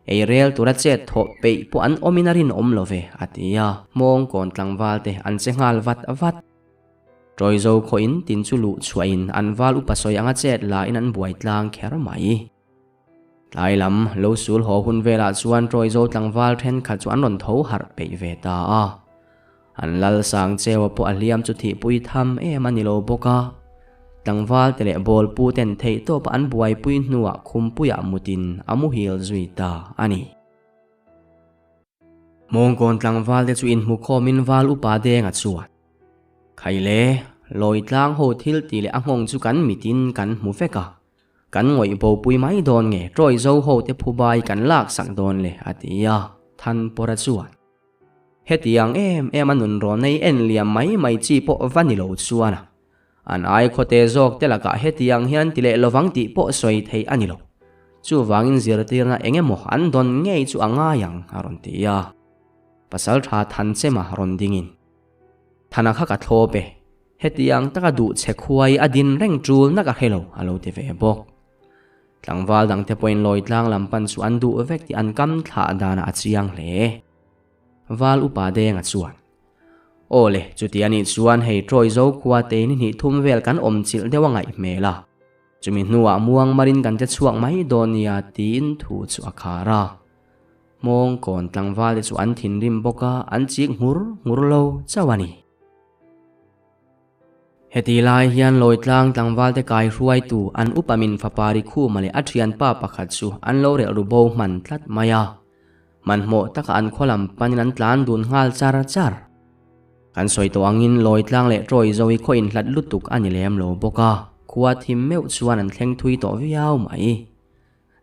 Ei rel tura chet thawh peih pawh an awmin a rinawm lo ve, a ti a. Mawngkawn tlangval te an che nghal vat vat. Ṭawizo khaw in tin chu luh chhuah in an val upa sawi anga chet la in an buai tlang kher mai. Tlai lam lo sul haw hun velah chuan Ṭawizo tlangval thenkhat chu an rawn tho harh peih ve ta a. An lal sang cheua pawh a hliam chu thihpui tham em a ni lo bawk a. Tlangval te leh bawlpu ten theihtawp an buaipui hnuah khumpuiah mutin a muhil zui ta a ni. Mawngkawn tlangval te chu inhmu khawmin val upa Denga chuan, Khaile, Lawitlang ho thil tih leh a nghawng chu kan mitin kan hmu vek a, kan ngawih bopui mai dawn nge Troy zo ho te phubai kan lak sak dawn le a ti a, Thanpawra chuan, Hetiang em em a nunrawn nei en liam mai mai chi pawh va ni lo chuan a. An ai khawte zawk te lakah hetiang hian an ti leh lovang tih pawh sawi theih a ni lo. Chuvangin zirtirna eng emaw an dawn ngei chu a ngai ang, a rawn ti a. Pasaltha Thanchema rawn dingin, Thana kha ka thlawp e, hetiang taka duh che khuai a din reng tul na ka hre lo, a lo ti ve bawk. Tlangval dangte pawhin Lawitlang lam pan chu an duh vek tih an kam thlah danah a chiang hle. Val upa Denga chuan, Aw le, chuti a nih chuan hei Troy zo khua te ni hnih thum vel kan awm chilh deuh a ngaih hmel a, chumi hnuah muang marin kan che chhuak mai dawn nia tiin thu chu a khar a. Hmawngkawn tlangval te chu an thinrim bawk a, an chik nghur nghur lo chauh a ni. Heti lai hian Lawitlang tlangvalte kai hruaitu an upa min fapa Rikhuma leh a thianpa pakhat chu an lo relh ru bo hman tlat mai a. Hmanhmawh taka an khaw lam panin an tlan dun nghal char char. Kan sawi tawh angin Lawitlang leh Trawizovi khaw inhlat lutuk a ni lem lo bawk a, khua thim meuh chuan an thleng thui tawh viau mai.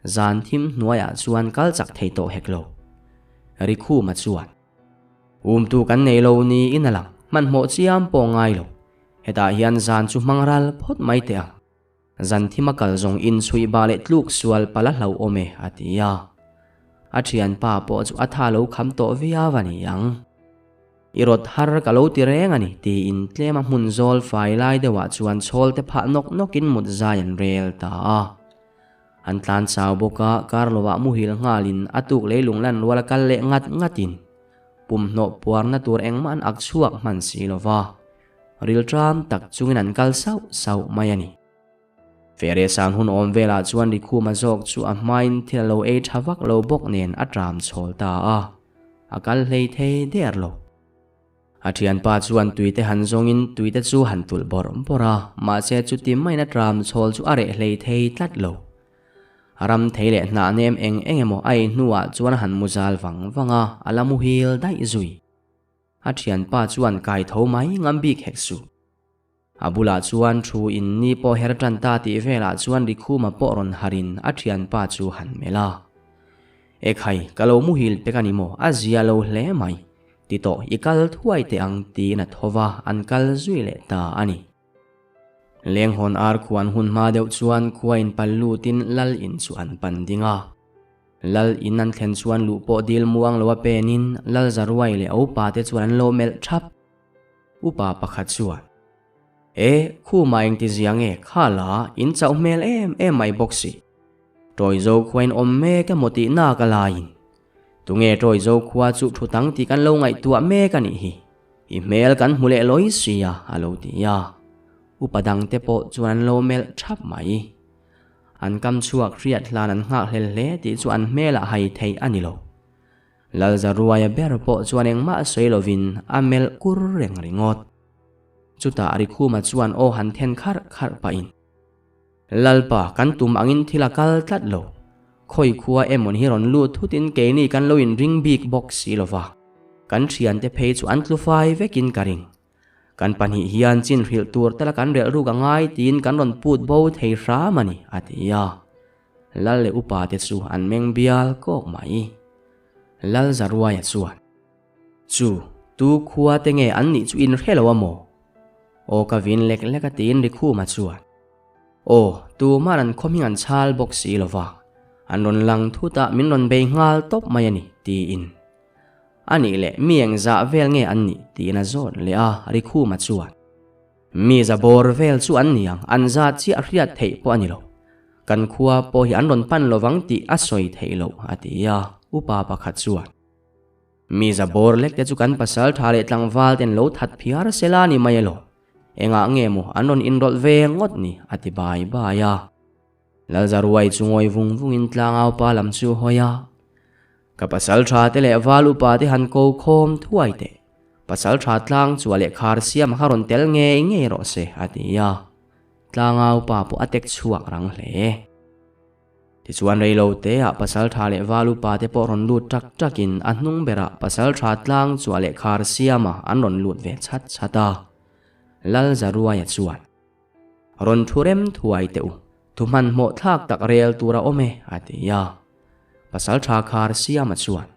Zan thim hnuaiah chuan kal chak thei tawh hek lo. Rikhuma chuan. Umtu kan nei lo niin a lang, hmanhmawh chiam pawh ngai lo. Hetah hian zan chu hmang ral phawt mai teh ang. Zan thima kal zawng inchhuih bah leh tluk sual palh a hlauhawm e, a ti a. A thianpa pawh chu a tha lo kham tawh viau a ni ang. I rawt har ka lo ti reng a ni, tiin tlema hmun zawl fai lai deuhah chuan chhawl te phah nawk nawkin mut zai an rel ta a. An tlan chau bawk a, kar lovah muhil nghalin a tuk leilung lan rual a kal leh ngat ngatin pumhnawh puarna tur engmah an ak chhuak hman si lova, rilṭam tak chungin an kal sauh sauh mai a ni. Fere san hun awm velah chuan Rikhuma zawk chu a hmain thil a lo ei ṭha vak lo bawk nen a ṭam chhawl ta a, a kal hlei thei der lo. A thianpa chuan tuite han zawngin tuite chu han tulh bawrh bawrh a, mahse chuti maiin a tram chhawl chu a reh hlei thei tlat lo. A ram thei leh hnah nem eng eng emaw a ei hnuah chuan a han mu zal vang vang a, a la muhil daih zui. A thianpa chuan kai tho mai ngam bik hek suh. A bulah chuan thu in ni pawh her tan ta tih velah chuan Rikhuma pawh rawn harin a thianpa chu han melh a. Ekhai, ka lo muhil pek a ni maw? A zia lo hle mai. Ti tawh, i kal thuai teh ang tiin a tho va, an kal zui leh ta a ni. Lenghawn ar khuan hun hma deuh chuan khua in pal lutin lal in chu an pan ding a. Lal in an thlen chuan luh pawh dil muang lo a penin Lal Zaruai leh a upa te chuan an lo melh thap. Upa pakhat chuan, E, khuma engti zia nge kha la, in chauh hmel em em mai bawk si. Tawi zo khua in awm mek emaw tih nak a laiin. Tunge tawi zo khua chu thu tang tih kan lo ngaihtuah mek a nih hi. I hmel kan hmu leh lawi si a, a lo ti a. Upa dangte pawh chuan an lo melh thap mai. An kam chhuak hriat hlan an nghakhlel hle tih chu an hmelah hai theih a ni lo. Lalzaruaia ber pawh chuan engmah sawi lovin a melh kur reng ringawt. Chutah Rikhuma chuan aw han then kharh kharh pahin, Lalpa, kan tum angin thil a kal tlat lo. Khawi khua emawn hi rawn lut thutin keini kan lo inring bik bawk si lova. Kan thiante phei chu an tlu fai vekin ka ring. Kan pahnih hian chin hrilh tur tala kan relh ruk a ngai tiin kan rawn put bo thei hram a ni, a ti a. Lal leh upa te chu an meng bial kawk mai. Lal Zaruaia chuan, Chu, tu khua te nge an nih chu in hre lo a maw? Aw ka vin lek lek a tiin Rikhuma chuan, Aw, tuman an khaw hming an chhal bawk si lo va, an rawn lang thut a min rawn bei nghal tawp mai a ni, tiin. A nih leh mi engzah vel nge an nih? tiin a zawt leh a, Rikhuma chuan, Mi za bawr vel chu an ni ang, an zat chiah hriat theih pawh a ni lo. Kan khua pawh hi an rawn pan lovang tih a sawi theih loh, a ti a, upa pakhat chuan. Mi za bawr lek te chu kan pasal tha leh tlangval ten lo that phiar sela ni mai elaw? Engah nge maw an rawn inrawlh ve ngawt ni? a ti bai bai a. Lalzaruai chu ngawi vung vungin tlangau pa lam chu hawi a. Ka pasal tha te leh val upa te han ko khawm thuai teh. Pasal tha tlang chua leh khar siam kha rawn tel ngei ngei rawh se, a ti a. Tlangau pa pawh a tek chhuak rang hle. Tichuan rei lo te ah pasal tha leh val upa te pawh rawn lut tak tak in a hnung berah pasal tha tlang chua leh khar siam a an rawn lut ve chhat chhat a. Lal Zaruaia chuan. Rawn thu rem thuai teh u, thu hmanhmawh thlak tak rel tur a awm e, a ti a. Pasal tha khar Siama chuan,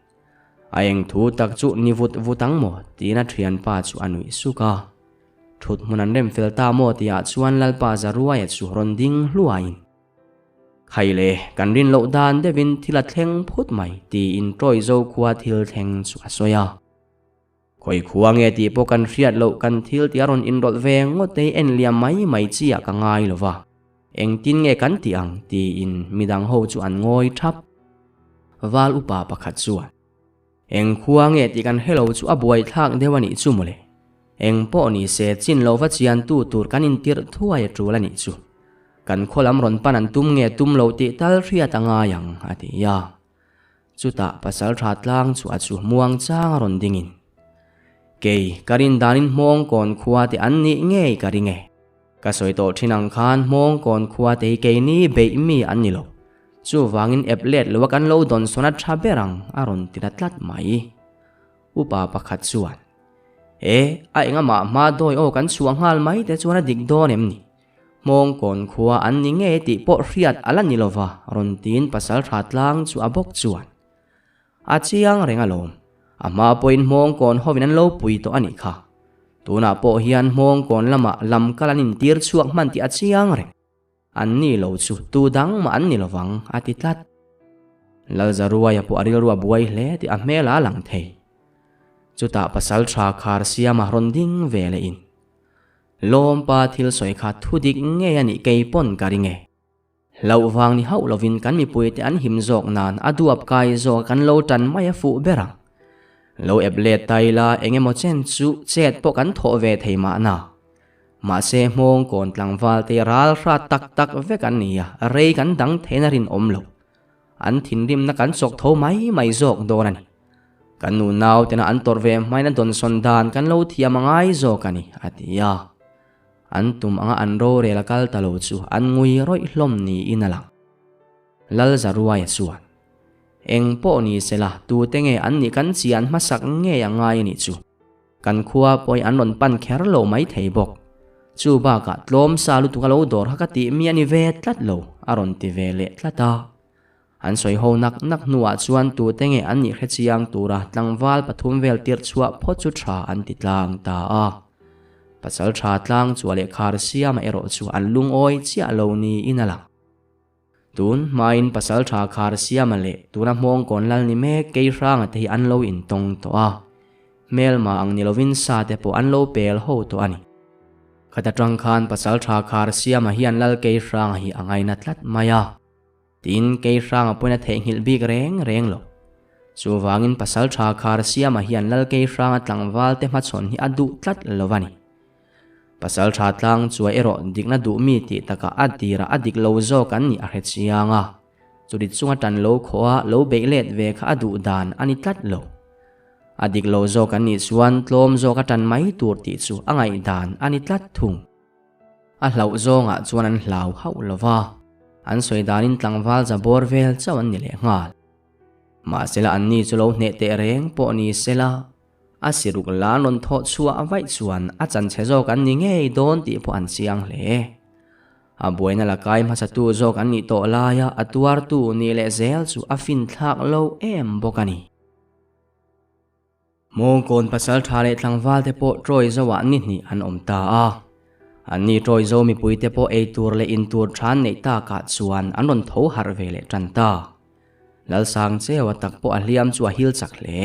A eng thu tak chu ni vut vut ang maw? tiin a thianpa chu a nuih suk a. Thut hmun an rem fel ta maw tihah chuan Lalpa Zaruaia chu rawn ding hluaiin, Khai le, kan rin loh dan deuhin thil a thleng phut mai, tiin Ṭawizo khua thil thleng chu a sawi a. Khawi khua nge tih pawh kan hriat loh kan thil tih a rawn inrawlh ve ngawt ei en liam mai mai chi ah ka ngai lo va, engtin nge kan tih ang tiin midang ho chu an ngawi thap. Val upa pakhat chuan, Eng khua nge tih kan hre lo chu a buai thlak deuh a nih chu mawle. Eng pawh ni se chin lo va chian tu tur kan intirh thuai a tul a nih chu. Kan khaw lam rawn pan an tum nge tum lo tih tal hriat a ngai ang a ti a. Chutah pasaltha tlang chu a chu muang chang a rawn dingin, Kei, ka rin danin Hmawngkawn khua te an nih ngei ka ring e. Ka sawi tawh thin ang khan Hmawngkawn khua te hi keini beih mi an ni lo. Chuvangin ep let lo a kan lo dawn sawn a tha ber ang a rawn ti ta tlat mai. Upa pakhat chuan, E, a engamah hma dawi aw kan chhuah nghal mai te chuan a dik dawn em ni? Hmawngkawn khua an ni ngei tih pawh hriat a la ni lova, rawn tiin pasaltha tlang chu a bawk chuan a chiang reng alawm. A hma pawhin Hmawngkawn hovin an lo pui tawh a nih kha. Tunah pawh hian Hmawngkawn lamah lam kal an intir chhuak hman tih a chiang reng. An ni lo chu tu dang mah an ni lovang a ti tlat. Lalzaruaia pawh a rilru a buai hle tih a hmel a lang thei. Chutah pasaltha khar siama rawn ding ve leh in. Lawmpa thil sawi kha thu dik ngei a nih kei pawn ka ring e. Hlauh vang ni hauh lovin kan mipuite an him zawk nan a duap kai zawk a kan lo tan mai a fuh ber ang. Lo ep let ta ila eng emaw chen chu chet pawh kan thawh ve thei mahna. Mahse hmawng kawn tlangval te ral hrat tak tak vek an ni a, rei kan dang theihna rinawm lo. An thinrimna kan chawk tho mai mai zawk dawn a ni. Kan nu nau tena an tawrh ve hmain a dawnsawn dan kan lo thiam a ngai zawk a ni, a ti a. An tum anga an rorel a kal ta lo chu an ngui rawih hlawm niin a lang. Lalzaruaia chuan, Eng pawh ni sela, tute nge an nih kan chian hmasak ngei a ngai a nih chu. Kan khua pawhin an rawn pan kher lo mai thei bawk. Chu bakah tlawm sa lutuk a lo dawr kha ka tih mi a ni ve tlat lo, a rawn ti ve leh tlat a. An sawi ho nak nak hnuah chuan tute nge an nih hre chiang tura tlangval pathum vel tirh chhuah phawt chu tha an ti tlang ta a. Pasal tha tlang chua leh khar siama erawh chu an lungawi chiah lo niin a lang. Tun hmain pasal tha khar siama leh tuna hmawngkawn lal ni mek Keihranga te hi an lo intawng tawh a. Hmelma ang ni lovin sa te pawh an lo pel ho tawh a ni. Khata tang khan pasal tha khar siama hian lal Keihranga hi a ngaina tlat mai a. Tin, kei hranga pawhin a theihnghilh bik reng reng lo. Chuvangin pasal tha khar siama hian lal kei hranga tlangval te hmachhawn hi a duh tlat lo a ni. Pasal tha tlang chuai erawh dikna duh mi tih takah a tirah a dik lo zawk an nih a hre chiang a. Churi chunga tan lo khawh a lo beih let ve kha a duh dan a ni tlat lo. A dik lo zawk an nih chuan tlawm zawk a tan mai tur tih chu a ngaihdan a ni tlat thung. A hlauh zawngah chuan an hlau hauh lo va, an sawi danin tlangval za bawr vel chauh an ni leh nghal. Mahsela anni chu lo hneh teh reng pawh ni sela, a siruk la an rawn thawh chhuah vaih chuan a chanchhe zawk an ni ngei dawn tih pawh an chiang hle. A buaina la kai hmasatu zawk an nih tawh laia a tuartu nih leh zel chu a finthlak lo em bawk a ni. Mawngkawn pasal tha leh tlangval te pawh Troy zoah ni hnih an awm ta a. Anni Troy zo mipui te pawh ei tur leh in tur tha an neih takah chuan an rawn tho harh ve leh tan ta. Lalsang Cheua tak pawh a hliam chu a hil chak hle.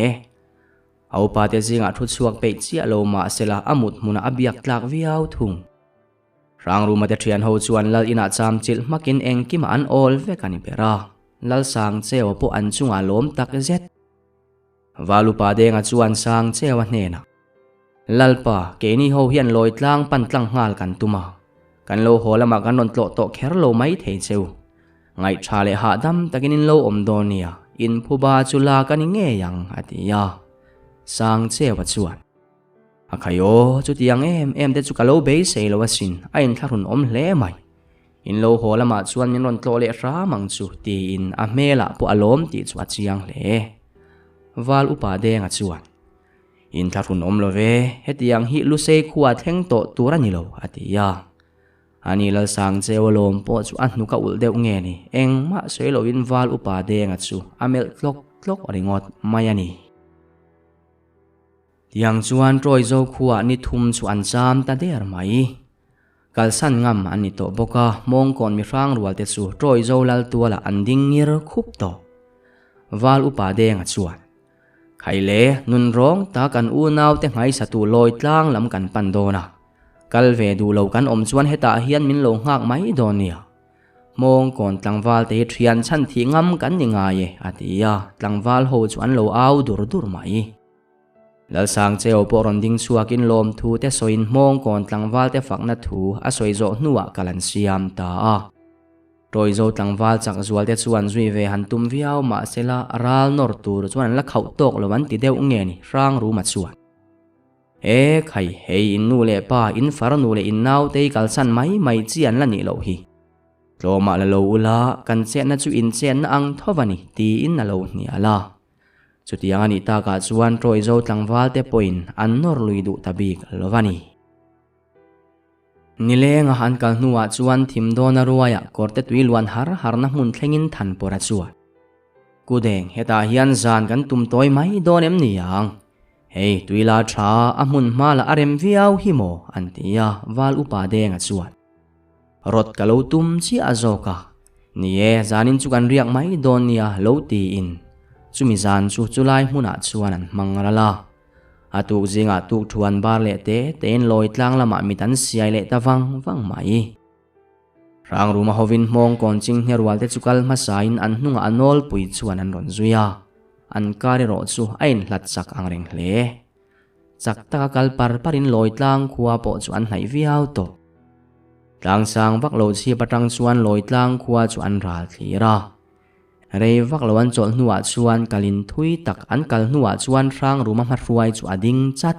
A upa te zingah thu chhuak peih chiah lo mah sela a mut hmunah a biak tlak viau thung. Hrangruma te thian ho chuan Lal inah cham chilh hmakin engkimah an awl vek a ni ber a. Lalsang Cheua pawh an chungah lawm tak zet. Valupa Denga chuan sang cheu a hnenah, Lalpa, keini ho hian lawi tlang pan tlang nghal kan tum a, kan lo haw lamah kan rawn tlawh tawh kher lo mai thei cheu. Ngaihṭha leh hahdam takin in lo awm dawn nia, in phuba chu lak a ni ngei ang, a ti a. Sang cheua chuan, A khai aw, chutiang em em te chu ka lo beisei lo asin, a inthlahrun awm hle mai. In lo haw lamah chuan min rawn tlawh leh hram ang chu tiin a hmelah pawh a lawm tih chu a chiang hle. Val upa Denga chuan, In thlahrun awm lo ve, hetiang hi Lusei khua thleng tawh tur a ni lo, a ti a. Ani Lalsang Cheu a lawm pawh chu a hnuk a ulh deuh nge ni, engmah sawi loin Val upa Denga chu a melh tlawk tlawk ringawt mai a ni. Tiang chuan Ṭawizo khuaah ni thum chu an cham ta der mai. Kalsan ngam an ni tawh bawk a, Hmawngkawn mihrang rualte chu Ṭawizo lal tualah an ding ngir khup tawh. Val upa Denga chuan, Khaile, nun rawng tak an unaute nghaisatu lawi tlang lam kan pan dawn a, kal ve duh lo kan awm chuan hetah hian min lo nghak mai dawn nia. Hmawngkawn tlangval te hi thian chhan thih ngam kan ni ngai e, a ti a, tlangval ho chu an lo au dur dur mai. Lalsang Cheo pawh rawn ding chhuakin lawmthu te sawiin Hmawngkawn tlangval te fakna thu a sawi zawh hnuah kal an siam ta a. Tawizo tlangval chak zual te chuan zui ve han tum viau mahsela ral nawr tur chuan an la khauh tawk lo an ti deuh nge ni Hrangruma chuan. E khai, hei in nu leh pa, in farnu leh in nautei kalsan mai mai chi an la nih loh hi. Tlawmah la lo ula, kan chetna chu in chetna ang tho va ni, tiin a lo hnial a. Chutiang a nih takah chuan Tawizo tlangval te pawhin an nawr lui duh ta bik lo va ni. Nilenga an kal hnuah chuan thim dawna ruaiah kawrte tui luan har harna hmun thlengin Thanpawr a chuan. Kudeng, hetah hian zan kan tum tawi mai dawn em ni ang? Hei, tui la tha, a hmun hma lah a rem viau hi maw? an ti a, Val Upa Denga chuan. Rawt ka lo tum chiah zawk a. Ni e, zanin chu kan riak mai dawn nia lo tiin chumi zan chu chulai hmunah chuan an hmang ral a. A tuk zingah tuk thuan bar leh te tein lawi tlang lamah mit an siai leh ta vang vang mai. Hrangruma hovin hmawng kawn chinghne rual te chu kal hmasain an hnungah a nawlpui chuan an rawn zui a, an kar erawh chu a inhlat chak ang reng hle. Chak taka kal par parin lawi tlang khua pawh chu an hnaih viau tawh. Tlangsang vak lo chhip atang chuan lawi tlang khua chu an ral thlir a. Rei vak lo an chawlh hnuah chuan kalin thui tak an kal hnuah chuan Hrangruma hmahruai chu a ding chat.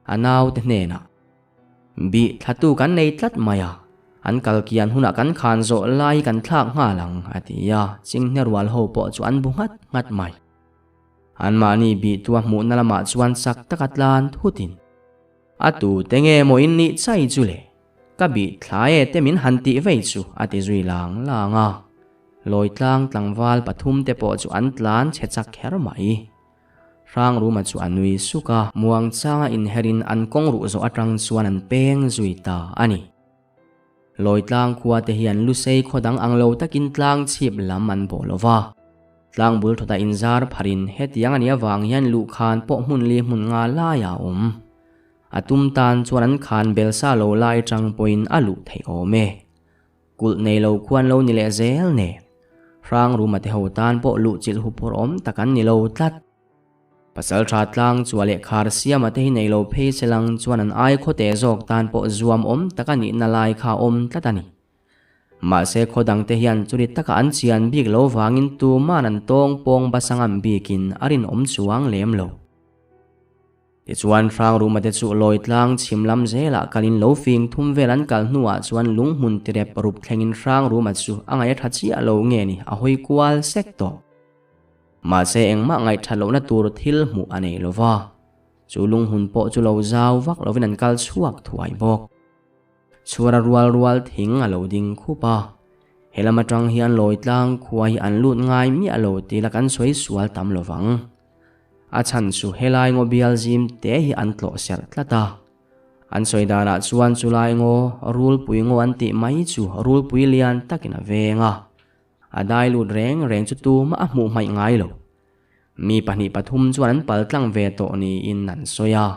A naute hnenah, Bih thlatu kan nei tlat mai a, an kal kian hunah kan khan zawh lai kan thlak nghal ang, a ti a, chinghne rual ho pawh chu an bu nghat nghat mai. Anmahni bihtu a hmuhna lamah chuan chak taka tlan thutin, A tute nge maw in nih chai chu le? Ka bih thla e te min han tih vei chu, a ti zui lang lang a. Lawitlang tlangval pathumte pawh chu an tlan chhe chak kher mai. Hrangruma chu a nui suk a, muangchanga inherin an kawng ruh zawh atang chuan an peng zui ta a ni. Lawitlang khua te hian Lusei khaw dang ang lo takin tlang chhip lam an bawh lo va. Tlang bul thawtah inzar pharin hetiang a nih avang hian luhkhan pawh hmun li hmun nga laiah a awm. A tum tan chuan an khan bel sa lo lai atang pawhin a luh theih awm e. Kulh nei lo khuan lo ni leh zel nen. Hrangruma te ho tan pawh luh chilh huphurh awm tak an ni lo tlat. Pasal tha tlang chua leh khar siama te hi nei lo phei se lang chuan an ai khawte zawk tan pawh zuam awm tak a nihna lai kha awm tlat a ni. Mahse khaw dang te hian churi taka an chian bik lo vangin tuman an tawng pawng basa ngam bikin a rinawm chuang lem lo. Tichuan Hrangruma te chu lawi tlang chhim lam zelah kalin lo fing thum vel an kal hnuah chuan lunghmun tirep rup thlengin Hrangruma chu a ngaih a tha chiah lo nge ni a hawi kual sek tawh. Mahse engmah ngaih that lohna tur thil hmuh a nei lo va, chu lunghmun pawh chu lo zau vak lovin an kal chhuak thuai bawk. Chhuara rual rual thing a lo ding khup a, he lam atang hian lawi tlang khua hi an lut ngai miah lo tih la kan sawi sual tam lo vang. A chhan chu helai ngaw bial zim te hi an tlawh serh tlat a. An sawi danah chuan chulai ngaw rulpui ngaw an tih mai chu rulpui lian takin a veng a. A dai lut reng reng chu tumah a hmuh hmaih ngai lo. Mi pahnih pathum chuan an pal tlang ve tawh niin an sawi a.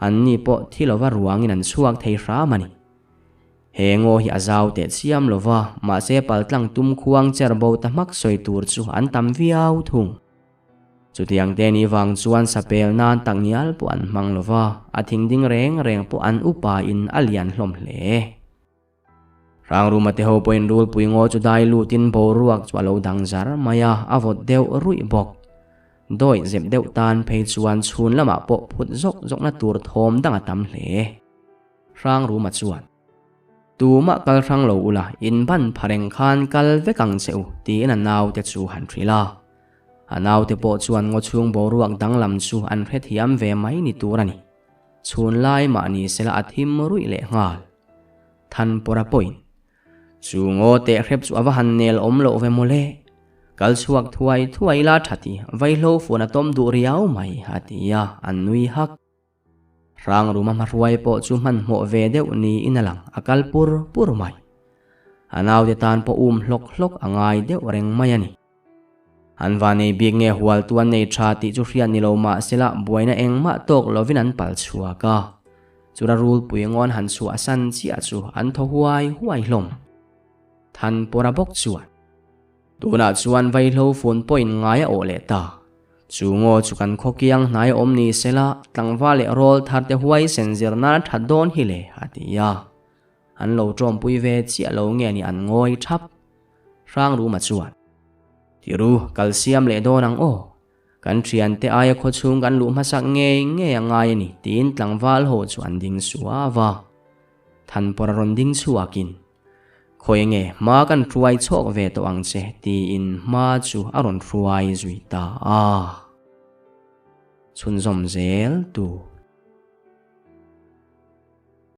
Anni pawh thi lova ruangin an chhuak thei hram a ni. He ngaw hi a zau teh chiam lova, mahse paltlang tum khuang cher bo ta hmak sawi tur chu an tam viau thung. Chutiang te ni vang chuan sapel nan tak ngial pawh an hmang lova, a thing ding reng reng pawh an upa in a lian hlawm hle. Hrangruma te ho pawhin rulpui ngaw chu dai lutin boruak chu a lo dang zar mai a, a vawt deuh ruih bawk. Dawih zep deuh tan phei chuan chhun lamah pawh phut zawk zawkna tur thawm dang a tam hle. Hrangruma chuan, Tumah kal hrang lo ula, in ban pha reng khan kal vek ang che u, tiin a naute chu han hrilh a. A naute pawh chuan ngaw chhung boruak danglam chu an hrethiam ve mai ni tur a ni. Chhun lai mah ni sela a thim ruih leh nghal. Thanpawra pawhin, Chu ngaw teh hrep chu a va han nel awm loh ve mawle. Kal chhuak thuai thuai ila tha ti, vaihlo fun a tawm duh riau mai, a ti a, an nui hak. Hrangruma hmahruai pawh chu hmanhmawh ve deuh niin a lang, a kal pur pur mai. A naute tan pawh um hlawk hlawk a ngai deuh reng mai a ni. An va nei bik nge hualtu an nei tha tih chu hriat ni lo mah sela buaina engmah tawk lovin an pal chhuak a. Chura rulpui ngawn han chhuah san chiah chu an thaw huai huai hlawm. Thanpawra bawk chuan. Tunah chuan vaihlo fun pawhin ngai a awh leh ta. Chu ngaw chu kan khaw kiang hnai awm ni sela tlangval leh rawl thar te huaisen zir nan a that dawn hi le, a ti a. An lo tawmpui ve chiah lo nge ni an ngawi thap. Hrangruma chuan, Tiru, kal siam leh dawn ang aw. Kan thiante aia khaw chhung kan luh hmasak ngei ngei a ngai a ni, tiin tlangval ho chu an ding suau a. Thanpawr a rawn ding chhuakin, Khawi nge hma kan hruai chhawk ve tawh ang che, tiin hma chu a rawn hruai zui ta a. Chhunzawm zel tur.